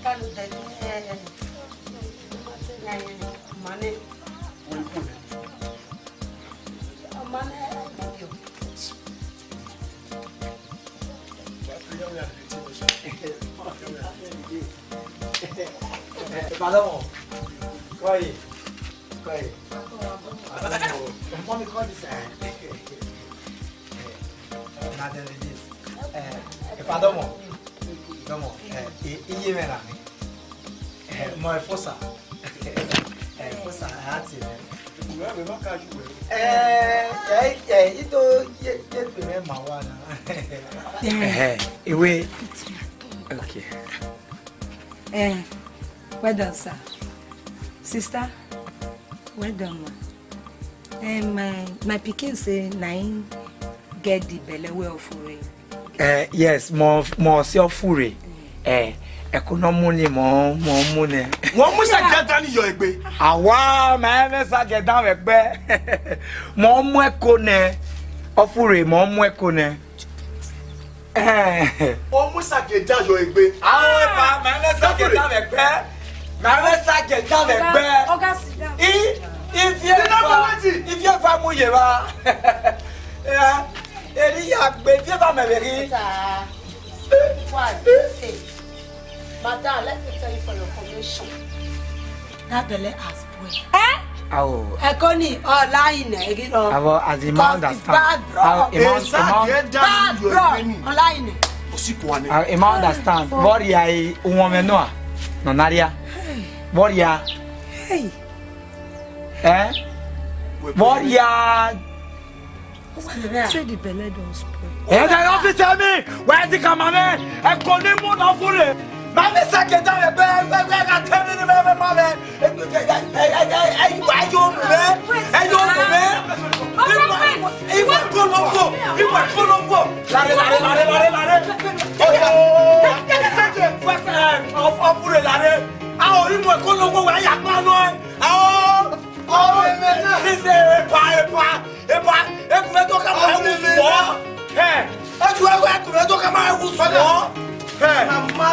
Kanu dẹ ni ẹ. Mane. Ọma nẹ, ẹ, ẹ, ẹ, ẹ. Ẹ, Fadọmọ, kọ ye, kọ ye. Mọmi, kọ this side. Madam Regis. Ẹ, Fadọmọ, Fadọmọ, ẹ, iye mwẹ na ni. Ẹ, mọ Efosa. Ẹ, Efosa, a ti rẹ. Ẹ, ẹ, ẹ, ido ye, ye gbe mwẹ ma wa na. Ẹhẹ, iwe. Okay. Eh, well done, sir. Sister, well done, ma. Eh, my, my pikin say na him get the belle wey Ofure. Eh, yes, mo, mo si Ofure. Eh, ẹko nọ mu ni mo, mo mu nẹ. Wọ́n mú ṣàgẹ̀dá ni yọ ẹgbẹ́. Àwa, mẹ mẹ ṣàgẹ̀dá wẹ gbẹ. Mo mu ẹko nẹ. Ofure, mo mu ẹko nẹ. Eh. Wọ́n mú ṣàgẹ̀dá yọ ẹgbẹ́. Àwọn ẹ̀fà, mẹ mẹ ṣàgẹ̀dá wẹ gbẹ. Mẹ mẹ ṣàgẹ̀dá wẹ gbẹ. Oga, sit down. I, ifi ẹ̀fà, ifi ẹ̀fà mu yẹ wa. Eh, eri ya gbe ifi ẹ̀fà mẹ vbe ghi. What? Say, madam, let me tell you for your information. That belle has spoiled. Eh? Awo. Ẹko ni, ọ la inẹ, egi rọ. Awo, as a man understand. Because the bad bro. Awo, a man, a man. Bad bro, ọ la inẹ. Awo, a man understand. Vọrhia e uwọnmwẹ nua, nọ na ria. Vọrhia. Hey. Eh? Vọrhia. Say the belle don spoil. Ẹ jẹ́ ọ́fíìsì mi, wẹ́ẹ́ ti kà máa mẹ́, ẹ kò ní mú náà fún rẹ̀. Màá mi ṣàkè dáhùn ẹgbẹ́ ẹgbẹ́ ẹgbẹ́ ẹgbẹ́ tẹ́mi ní mẹ́mẹ́ máa mẹ́. Ẹ yíwá yóò mú mẹ́, ẹ yóò mú mẹ́. Ìwà ìwà kólógbò, ìwà kólógbò. Láre, láre, láre, láre, láre. Ọ̀yà. Ẹ fún rẹ̀ láre. Àwọn onímọ̀ kólógbò wẹ̀ yà pa lọ ẹ. Àwọn ọmọ ẹ̀mẹ́ náà. Ṣíṣe ẹ̀pà ẹ̀pà. Epa, ekunmẹ to ka ma wu sọ. Ẹ. Etu ewe ekunmẹ to ka ma wu sọ. Ẹ. Mama.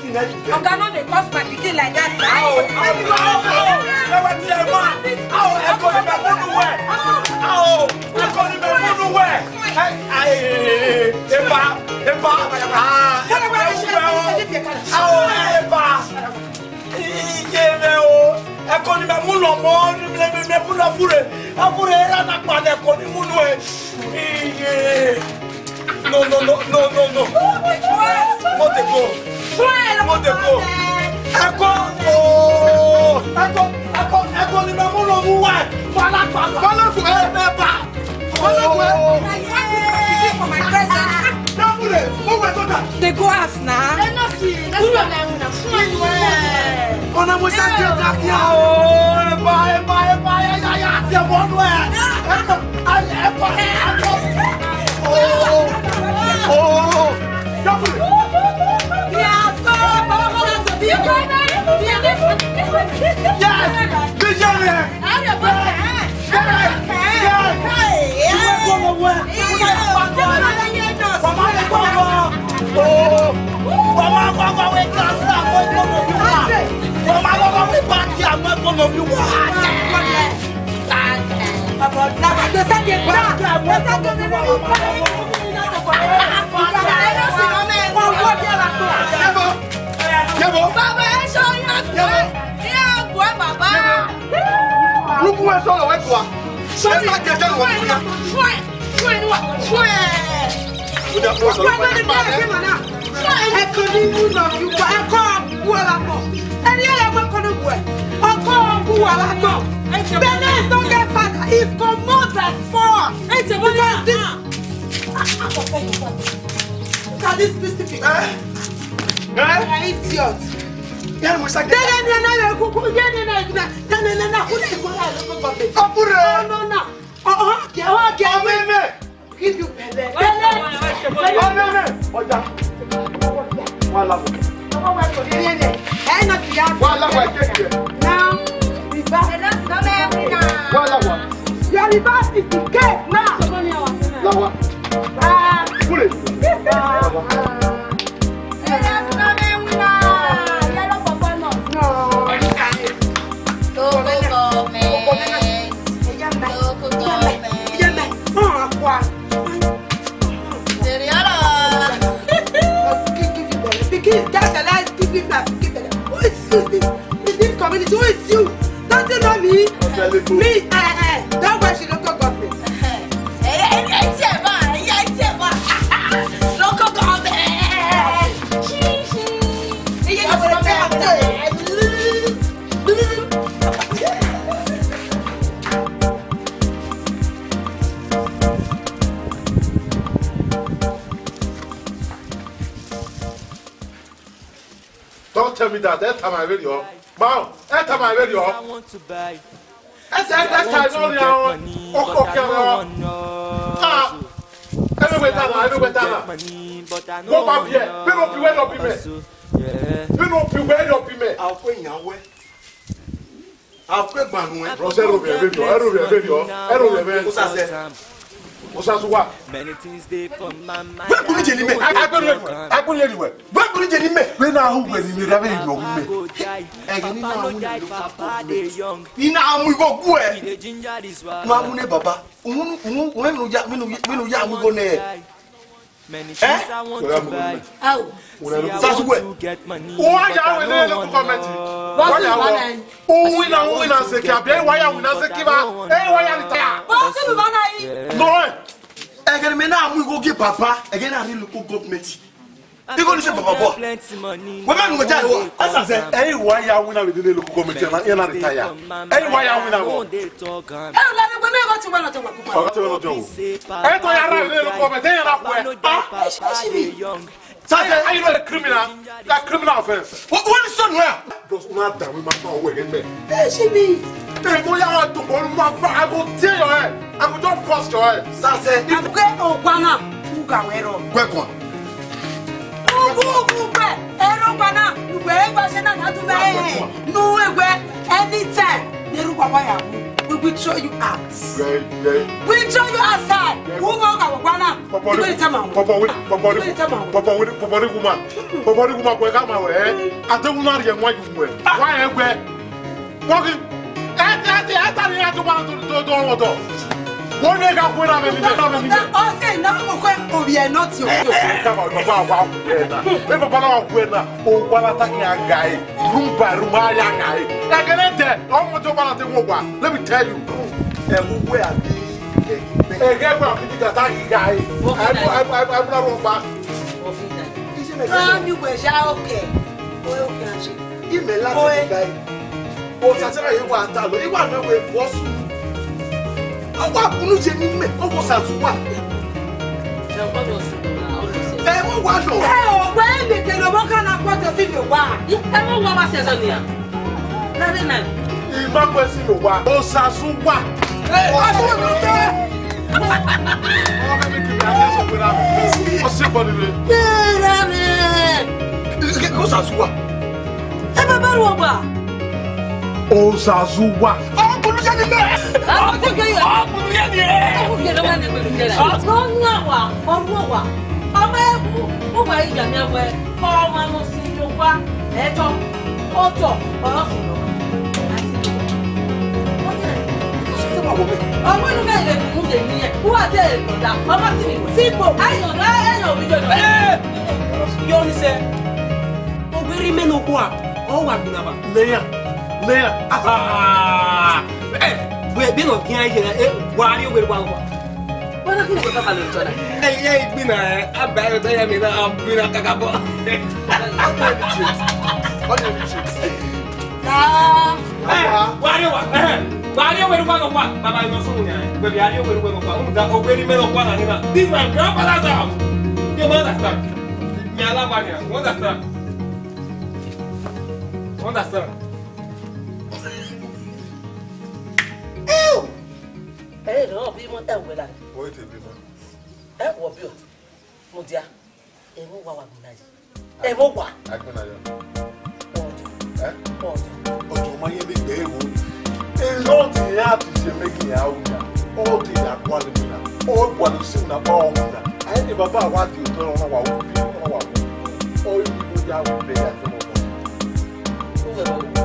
Oga, no dey curse my pikin like that. Ao, ao, ao, ao, ewe tie man. Ao, ẹko ni mẹ munu wẹ. Ao, ẹko ni mẹ munu wẹ. Ai, ai, epa, epa. Ah, epa, epa. Ao, epa. Iye mẹ o. Ẹko ni mẹ munu ọmọ, ni mẹ, mẹ, mẹ munu ọfure. Ọfure ra na kpa ne ẹko ni munu ẹ. Iye. No, no, no, no, no, no. Mo dey go. Mo dey go. Ẹko, oh, ẹko, ẹko, ẹko ni mẹ munu ọmọ uwa. Wala pa, wala fu, eh, eh, pa. Wala fu, eh. Don't put it. Don't wait on that. They go house now. Let us see. Let's go now. Fine, well. Ọna mo sa ke da kia o. Epa, epa, epa, ya, ya, ya, ti mo nu ẹ. Epa, epa, epa. Oh, oh, oh. Don't put it. Yes. Visionary. Baba, ẹ ṣe ọyàn. Ẹ gua, baba. Lukun wẹ sọlọ wẹ gua. Ẹ sa jẹjẹ wọ gua. Ẹko ni mu nọ yu wa, ẹko bu wa la kọ. Ẹni yẹn yẹ wẹ ẹko ni wẹ. Ẹko bu wa la kọ. Bene is not get father, is command by four. Because this, look at this stupid. Eh? Eh? Idiot. Ọpure. No, no, no. Oh, oh, okay, okay. Ọmọ ẹmẹ. Give you belle. Belle. Ọmọ ẹmẹ. Ọjà. Wàhálà. Wàhálà wà jẹ́ kìí. Now, reverse. Wàhálà wà. Your reverse is the case now. Lọ́wọ́. Ah. Kúrè. Ah. Local government. Local government. Serious. Pikin, that life, give me my pikin. Who is you this? In this community, who is you? Don't you know me? Me, eh, eh, don't watch the local government. Eh, eh, eh, eh, eh, eh, eh, eh, local government. Don't tell me that. Ẹ tama ẹvbo rriọ. Ma, ẹ tama ẹvbo rriọ. Ẹ sẹ, ẹ sẹ, ẹ sẹ, ọ nia, ọ, ọ, ọ, ọ. Ah, ẹvbo wẹ tama, ẹvbo wẹ tama. Wọ́n bá bí ẹ, bí wọ́n bí wẹ́ lọ bí mẹ́. Bí wọ́n bí wẹ́ lọ bí mẹ́. Àwọn èèyàn wẹ́. Akwe gbanu ẹ. Bros, ẹ ro vbe ẹvbo rriọ, ẹ ro vbe ẹvbo rriọ, ẹ ro vbe ẹvbo. Osa sẹ. Osa su wa. Wẹ kuni jeni mẹ. Agbẹnu wẹ, agbẹnu yẹn wẹ. Wẹ kuni jeni mẹ. Wẹ na hu wẹ ni mi ra vbe yọ mẹ. Ẹ gẹ ni na hu ni lo. Ni na mu igho gu ẹ. Ma mu ne baba. Unu, unu, unu ya, unu ya mu igho nẹ. Eh? Sasu wẹ. Uwa ya wẹ ne local government. Wa ya wẹ. Uwinna, uwinna zeki, abi wa ya winna zeki ba. Eh, wa ya retire. Bọ́sì mi bá náà yìí. No, eh. Ẹgẹ ni mẹ na mu igho gie baba, ẹgẹ na rhie local government. Igho ni sẹ baba bọ. Wẹ mẹ nu ja iwọ. Ẹ sa sẹ. Eh, wa ya winna vbe ne local government, ya na, ya na retire. Eh, wa ya winna bọ. Ẹ ò lẹ́nu pé mi ò bá ti wá lọ́jọ́ wà púpọ̀. Ọ̀gá ti wá lọ́jọ́ wò. Ẹ tọ́ ya ra ilé lóko ọmọ ẹ̀ tẹ́yìn ra kú ẹ. Ah, ẹ ṣe, ẹ ṣe mi. Sase, are you not a criminal? That criminal offense. What, what is on here? Bros, una da we ma fa owo ẹgẹ mẹ. Ẹ ṣe mi. Ẹ mo ya wa to ko ma fa, I go tear your head. I go just bust your head. Sase. Àbúkẹ́ ọ̀gbọ́n náà, kú gà wẹ̀ rọ. Kwẹ kàn. Ugu, ugu, ugbẹ, ẹrọ gbana, ugbẹ, ẹgbẹ, ṣe náà, náà tún bẹ́ẹ̀. Nu ẹgbẹ, anytime. Eru wa wa ya wu. We will throw you out. Very, very. We throw you outside. Very. Wu mo ga wa na. Papa, you better tell my Papa, we, Papa, we, Papa, we, Papa, we, Papa, we, woman. Papa, we, woman, we come away. I don't want to hear what you were. Why, eh, where? Wọ́n kì í, ẹ ti, ẹ ti, ẹ ta ni ẹ tó bá tó, tó, tó wọn tọ̀. Wọ́n ní ká kú náà bẹ́ẹ̀ ni bẹ́ẹ̀, náà bẹ́ẹ̀ ni bẹ́ẹ̀. Ọsẹ iná kò kọ òbí ẹ náà ti o. Ẹ ká bá bàbá wa kú ẹ náà. Ẹ bàbá wa kú ẹ náà. O wa la ta kí a ga ẹ. Room by room a ya ga ẹ. Ẹ kẹlẹ tẹ. Ọmọ tó bá la tẹ wọ́n wà. Let me tell you. Ẹ wú wẹ́ àbí ẹ kí bẹ́ẹ̀. Ẹ kẹ́ gbà kí ti gàtá kí ga ẹ. Ẹ mú, ẹ mú, ẹ mú, ẹ mú náà wọ́n pa. Kọ́ ni wẹ̀ ya òkè. Ó yẹ òkè àṣẹ. Imẹ la Oe. Tẹ̀lé báyìí. O sasara yìí wà á ta lọ. Iwa mi wẹ̀ bọ́ sùn. Ọwọ́ àkúnú jẹ ní mẹ́. Ọwọ́ sàtú wà. Ẹ wọ́n wà lọ. Ẹ ò wẹ́ mètè lọ́wọ́ ká na pọ̀ tó sí mi wá. Ẹ wọ́n wọ́n wá sẹ́sọ nìyà. Lẹ́rìí náà. Ìmọ̀ pẹ̀ sí mi wá. O sàtú wà. Ẹ wọ́n wọ́n lọ tẹ́. Ọmọ kẹ́mi kìí bí a fẹ́ sọ pé rà mí. Ó sì pọ̀ nínú. Ẹ rà mí. Kí, kí, kí Osazuwa. Ẹ bá bá ruwa. Osazuwa. Ọkùnrin jẹ́ níbẹ̀. Ọkùnrin jẹ́ níbẹ̀. Ọkùnrin jẹ́ níbẹ̀. Ọkùnrin jẹ́ níbẹ̀. Ọ̀nà wa, ọ̀nà wa. Ọmọ ẹ̀kú, ó wà ìyá mi ẹ̀wẹ̀. Ọmọ mo sì yọ wá. Ẹ̀tọ́, ọ̀tọ̀, ọ̀rọ̀ fún mi. Ọmọ inú bẹ́ẹ̀ lè kùnú dè ní ẹ̀. Wọ́n á tẹ̀ ẹ̀ lọ́dà. Ọmọ sì mi. Sípò. Ayọ̀ náà, ẹ̀yọ̀ mi yọ̀ náà. Yọ ni sẹ. Ogbere imẹ nọkhua, ọ wa gbinna ba. Leya, leya. Aha. Eh, wẹ bi nọ gian ye, eh, wa ri ogbere wa wa. Wa na kini wẹ baba lo tọ na. Eh, ye gbinna, eh, aba yo da ya mi na, am gbinna kakabọ. Ọ de retreat. Ọ de retreat. Ah. Eh, wa ri wa, eh, wa ri ogbere wa nọkhua. Baba, you know something, eh. Baby, wa ri ogbere wa nọkhua. Unu da ogbere imẹ nọkhua na ni na. This is my grandfather's house. You understand? Mi alaba ni, you understand? You understand? Ew! Ẹ rọ bímọ ẹ wẹ la. Wọ́n ti bímọ. Ẹ wọ bí o. Mo dia. Ẹ wọ wa wa gbọna yìí. Ẹ wọ wa. Agbọna yọ. Ọdọ. Ẹ? Ọdọ. Ọdọ ma yẹ mi gbẹ ewo. Ẹ lọ ti ya ti ṣe mẹgin ya o ya. Ọ ti ya kwa le mi na. Ọ kwa le si na ba ọ na. Ayi ni baba wa di otọ ọmọ wa wo bi ọmọ wa wo. Ọ yi ni ya wo be ya to mo. Uwe baba.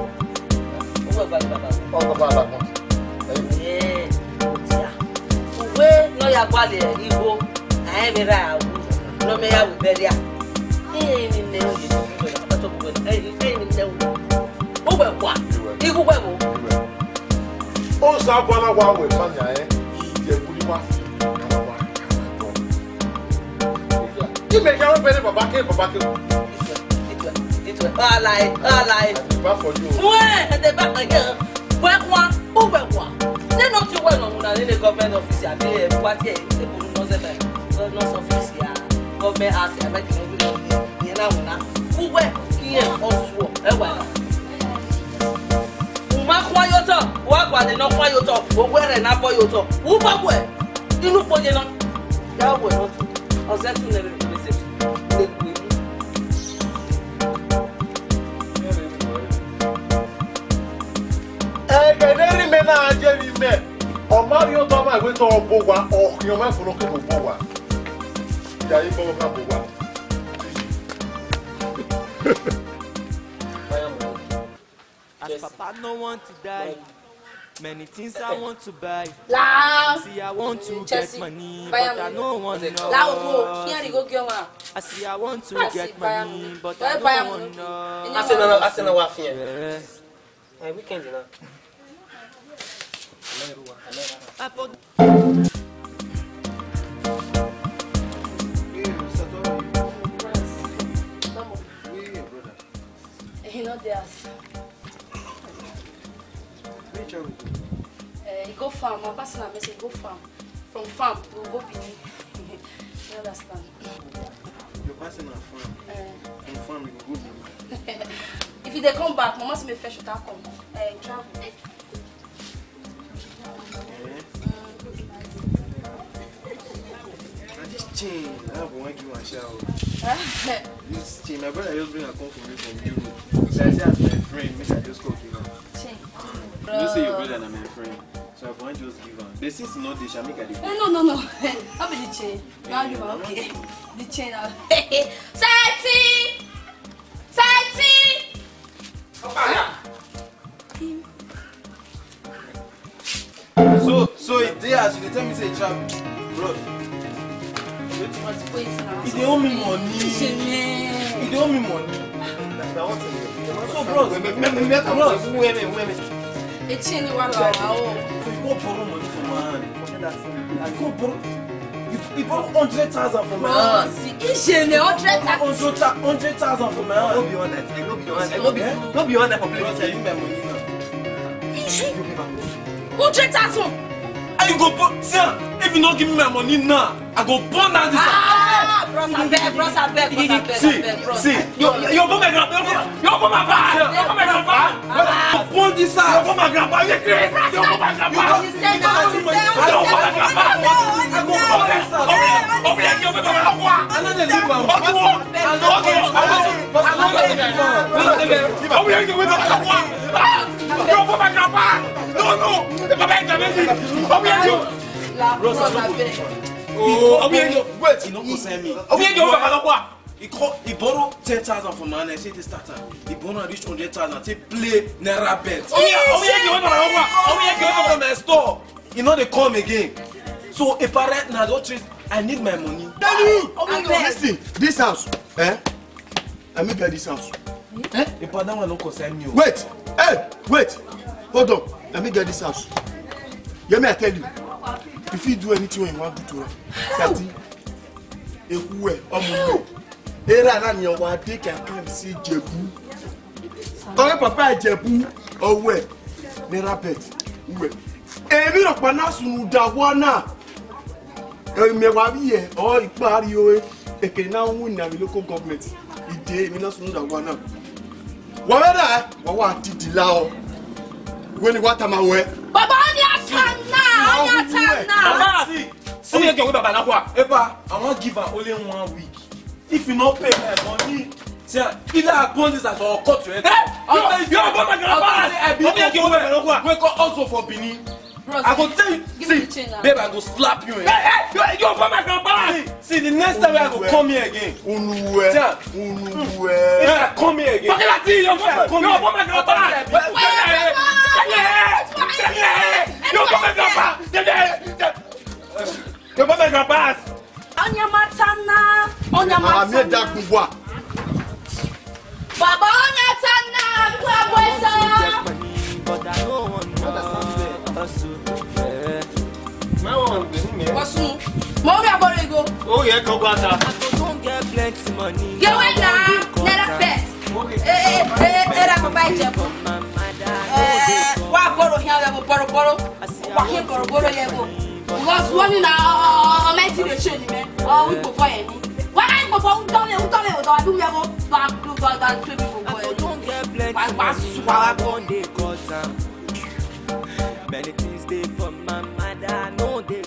Uwe baba baba. Ọ baba la mo. Ẹ, ó ti ya. Uwe ne ọ ya gualọ igho, a i mwẹ ra ru, ne ọ mẹ ya ru bẹria. Iye ni nẹ uye, ọtọ bu wẹ, iye ni nẹ uye. Uwẹ wa, igho uwẹ vbo? Osa bana wa wẹ fanya ẹ, iye bu ni wa fi, ka wa, ka wa tọ. Imẹ ya wẹ bẹrẹ baba ke, baba ke. Itue, itue, itue. Ọ alae, ọ alae. Ẹdẹ ba fọ yo. Wẹ, ẹdẹ ba fọ yo. Wẹ wa, uwẹ wa. Nene ọtẹn uwẹ nọ mu na nene government office abi, eh, wa tie, eh, bunu nọ zẹ mẹ, governor's office ya, government house ya, mẹ kene wi nọ ye, ye na wuna. Uwẹ, iye, ọsuọ, ẹ wa na. U ma khuan ye otọ, wa gualọ ne ọ khuan ye otọ, owẹ rẹ na bọ ye otọ. U bọ wẹ, inu kpo ye na. Ya wẹ nọ, ọ zẹ tu nẹ vbe mẹ zẹ, ne kue. Ẹghẹ ne erha imẹ na je vbe imẹ, ọ ma rhie otọ ma wẹ te ọ bọ owa, ọ khian ọmwa ẹfo ne ọ ke do bọ owa. Ya ye bọ owa, bọ owa. As Papa no want to die, many things I want to buy. La. See, I want to get money, but I no want no. La owo, kian ri go gi ọmwa. I see, I want to get money, but I no want no. Arsenal, Arsenal wa fian. Yeah. Eh, weekend na. I for- He no dey house. Where you travel go? Eh, he go farm. My pastor message go farm. From farm, we go Benin. You understand? Your pastor na farm. Eh. From farm, you go Benin. If you dey come back, mama say me fetch water come. Eh, travel. Eh? Na this chain, I have one give am shout. This chain, my brother just bring am come for me from Europe. So I say as my friend, make I just come give am. Chain. Bro, Say your brother na my friend. So I go wan just give am. But since e no dey sha, make I dey go. Eh, no, no, no. No be the chain. No, no, no. Okay. The chain na. Thirty! Thirty! So, so e dey as you dey tell me say e trap, bros. Wait now. E dey owe me money. Shame. E dey owe me money. So, bros, bros. E chain wa la wa o. So you go borrow money from my hand. Forget that thing. You go borrow, you, you borrow hundred thousand from my hand. Bros, e chain hundred thousand. Hundred thou-, hundred thousand from my hand. No be all that. No be all that. No be, no be all that for play. Bros, I need my money now. Hundred thousand. And you go borrow, see am, if you no give me my money now, I go burn down this house. Ah, bros, abeg, bros, abeg, bros, abeg, see, abeg, bros. See, you, you go my grandpa, you go, you go my grandpa, you go my grandpa. Burn this house. You go my grandpa, you crazy. You go my grandpa. You say no, you say no, you say no. I go burn this house. Over here, over here, you go my grandpa. I no dey live am. Okay, okay, okay. Over here, you go my grandpa. Ah, you go my grandpa. No, no, the papa is amazing. Over here, you. Bros, I no go. Oh, over here, you. Wait, e no concern me. Over here, you go my grandpa. He call, he borrow ten thousand from my hand. I say this start am. He borrow reach hundred thousand. Take play naira bet. Oh yeah, oh yeah, you went on, oh yeah, you went on my store. He no dey come again. So if I right now, don't treat. I need my money. Tell you, oh, abeg. Listen, this house, eh? Let me get this house. Eh? If I don't want to concern you. Wait, hey, wait, hold on. Let me get this house. Hear me, I tell you. If you do anything you want to do, Sati, ehuẹ, ọmọ mi. Era na ni ọwa de ka kan si Ijebu. Kọrẹ papa Ijebu, ọwẹ, naira bet, uwẹ. Emwi rhọkpa na sunu da wa na. Emwi wa vbiẹ, ọ ikpa rri ore, eke na wu na vbe local government. Ide, emwi na sunu da wa na. Wa vbe na, wa wa didi la ọ. Wẹ ne wa tama wẹ. Baba, ọ ni a ta na, ọ ni a ta na. Baba, see, see, Epa, I wan give am only one week. If you no pay my money, see, either I burn this house or cut your head. Hey, I'll tell you, you, you, I'll tell you, say I be, wake up also for Benin. Bros, I go tell you, give me the chain now. Babe, I go slap you, eh? Hey, hey, you, you open my grandpa. See, see, the next time I go come here again. Unu we. See, unu we. If I come here again. Fuck that thing, you open my grandpa. Wait, wait, wait. You open my grandpa. You open my grandpa. Ọnyamatana, ọnyamatana. Ami da kugwa. Baba Ọnyamatana, kugwa eso. Wasu, mo ri abọrọ ego. Oh yeah, come back. Ye wẹ na, naira bet. Eh, eh, eh, era ko ba Ijebu. Eh, wa bọrọ hian, wa bọrọ bọrọ. Wa hian bọrọ bọrọ ye go. Because one na, ọ, ọ, mẹ ti lè ṣe ni mẹ. Ọ, wí gbogbo ẹ ni. Wa na gbogbo, u tọ le, u tọ le, u tọ wa du mẹ go. Ba du ba da to mi gbogbo ẹ ni. Wa, wa su wa wa go. Many things dey for my mind, I know they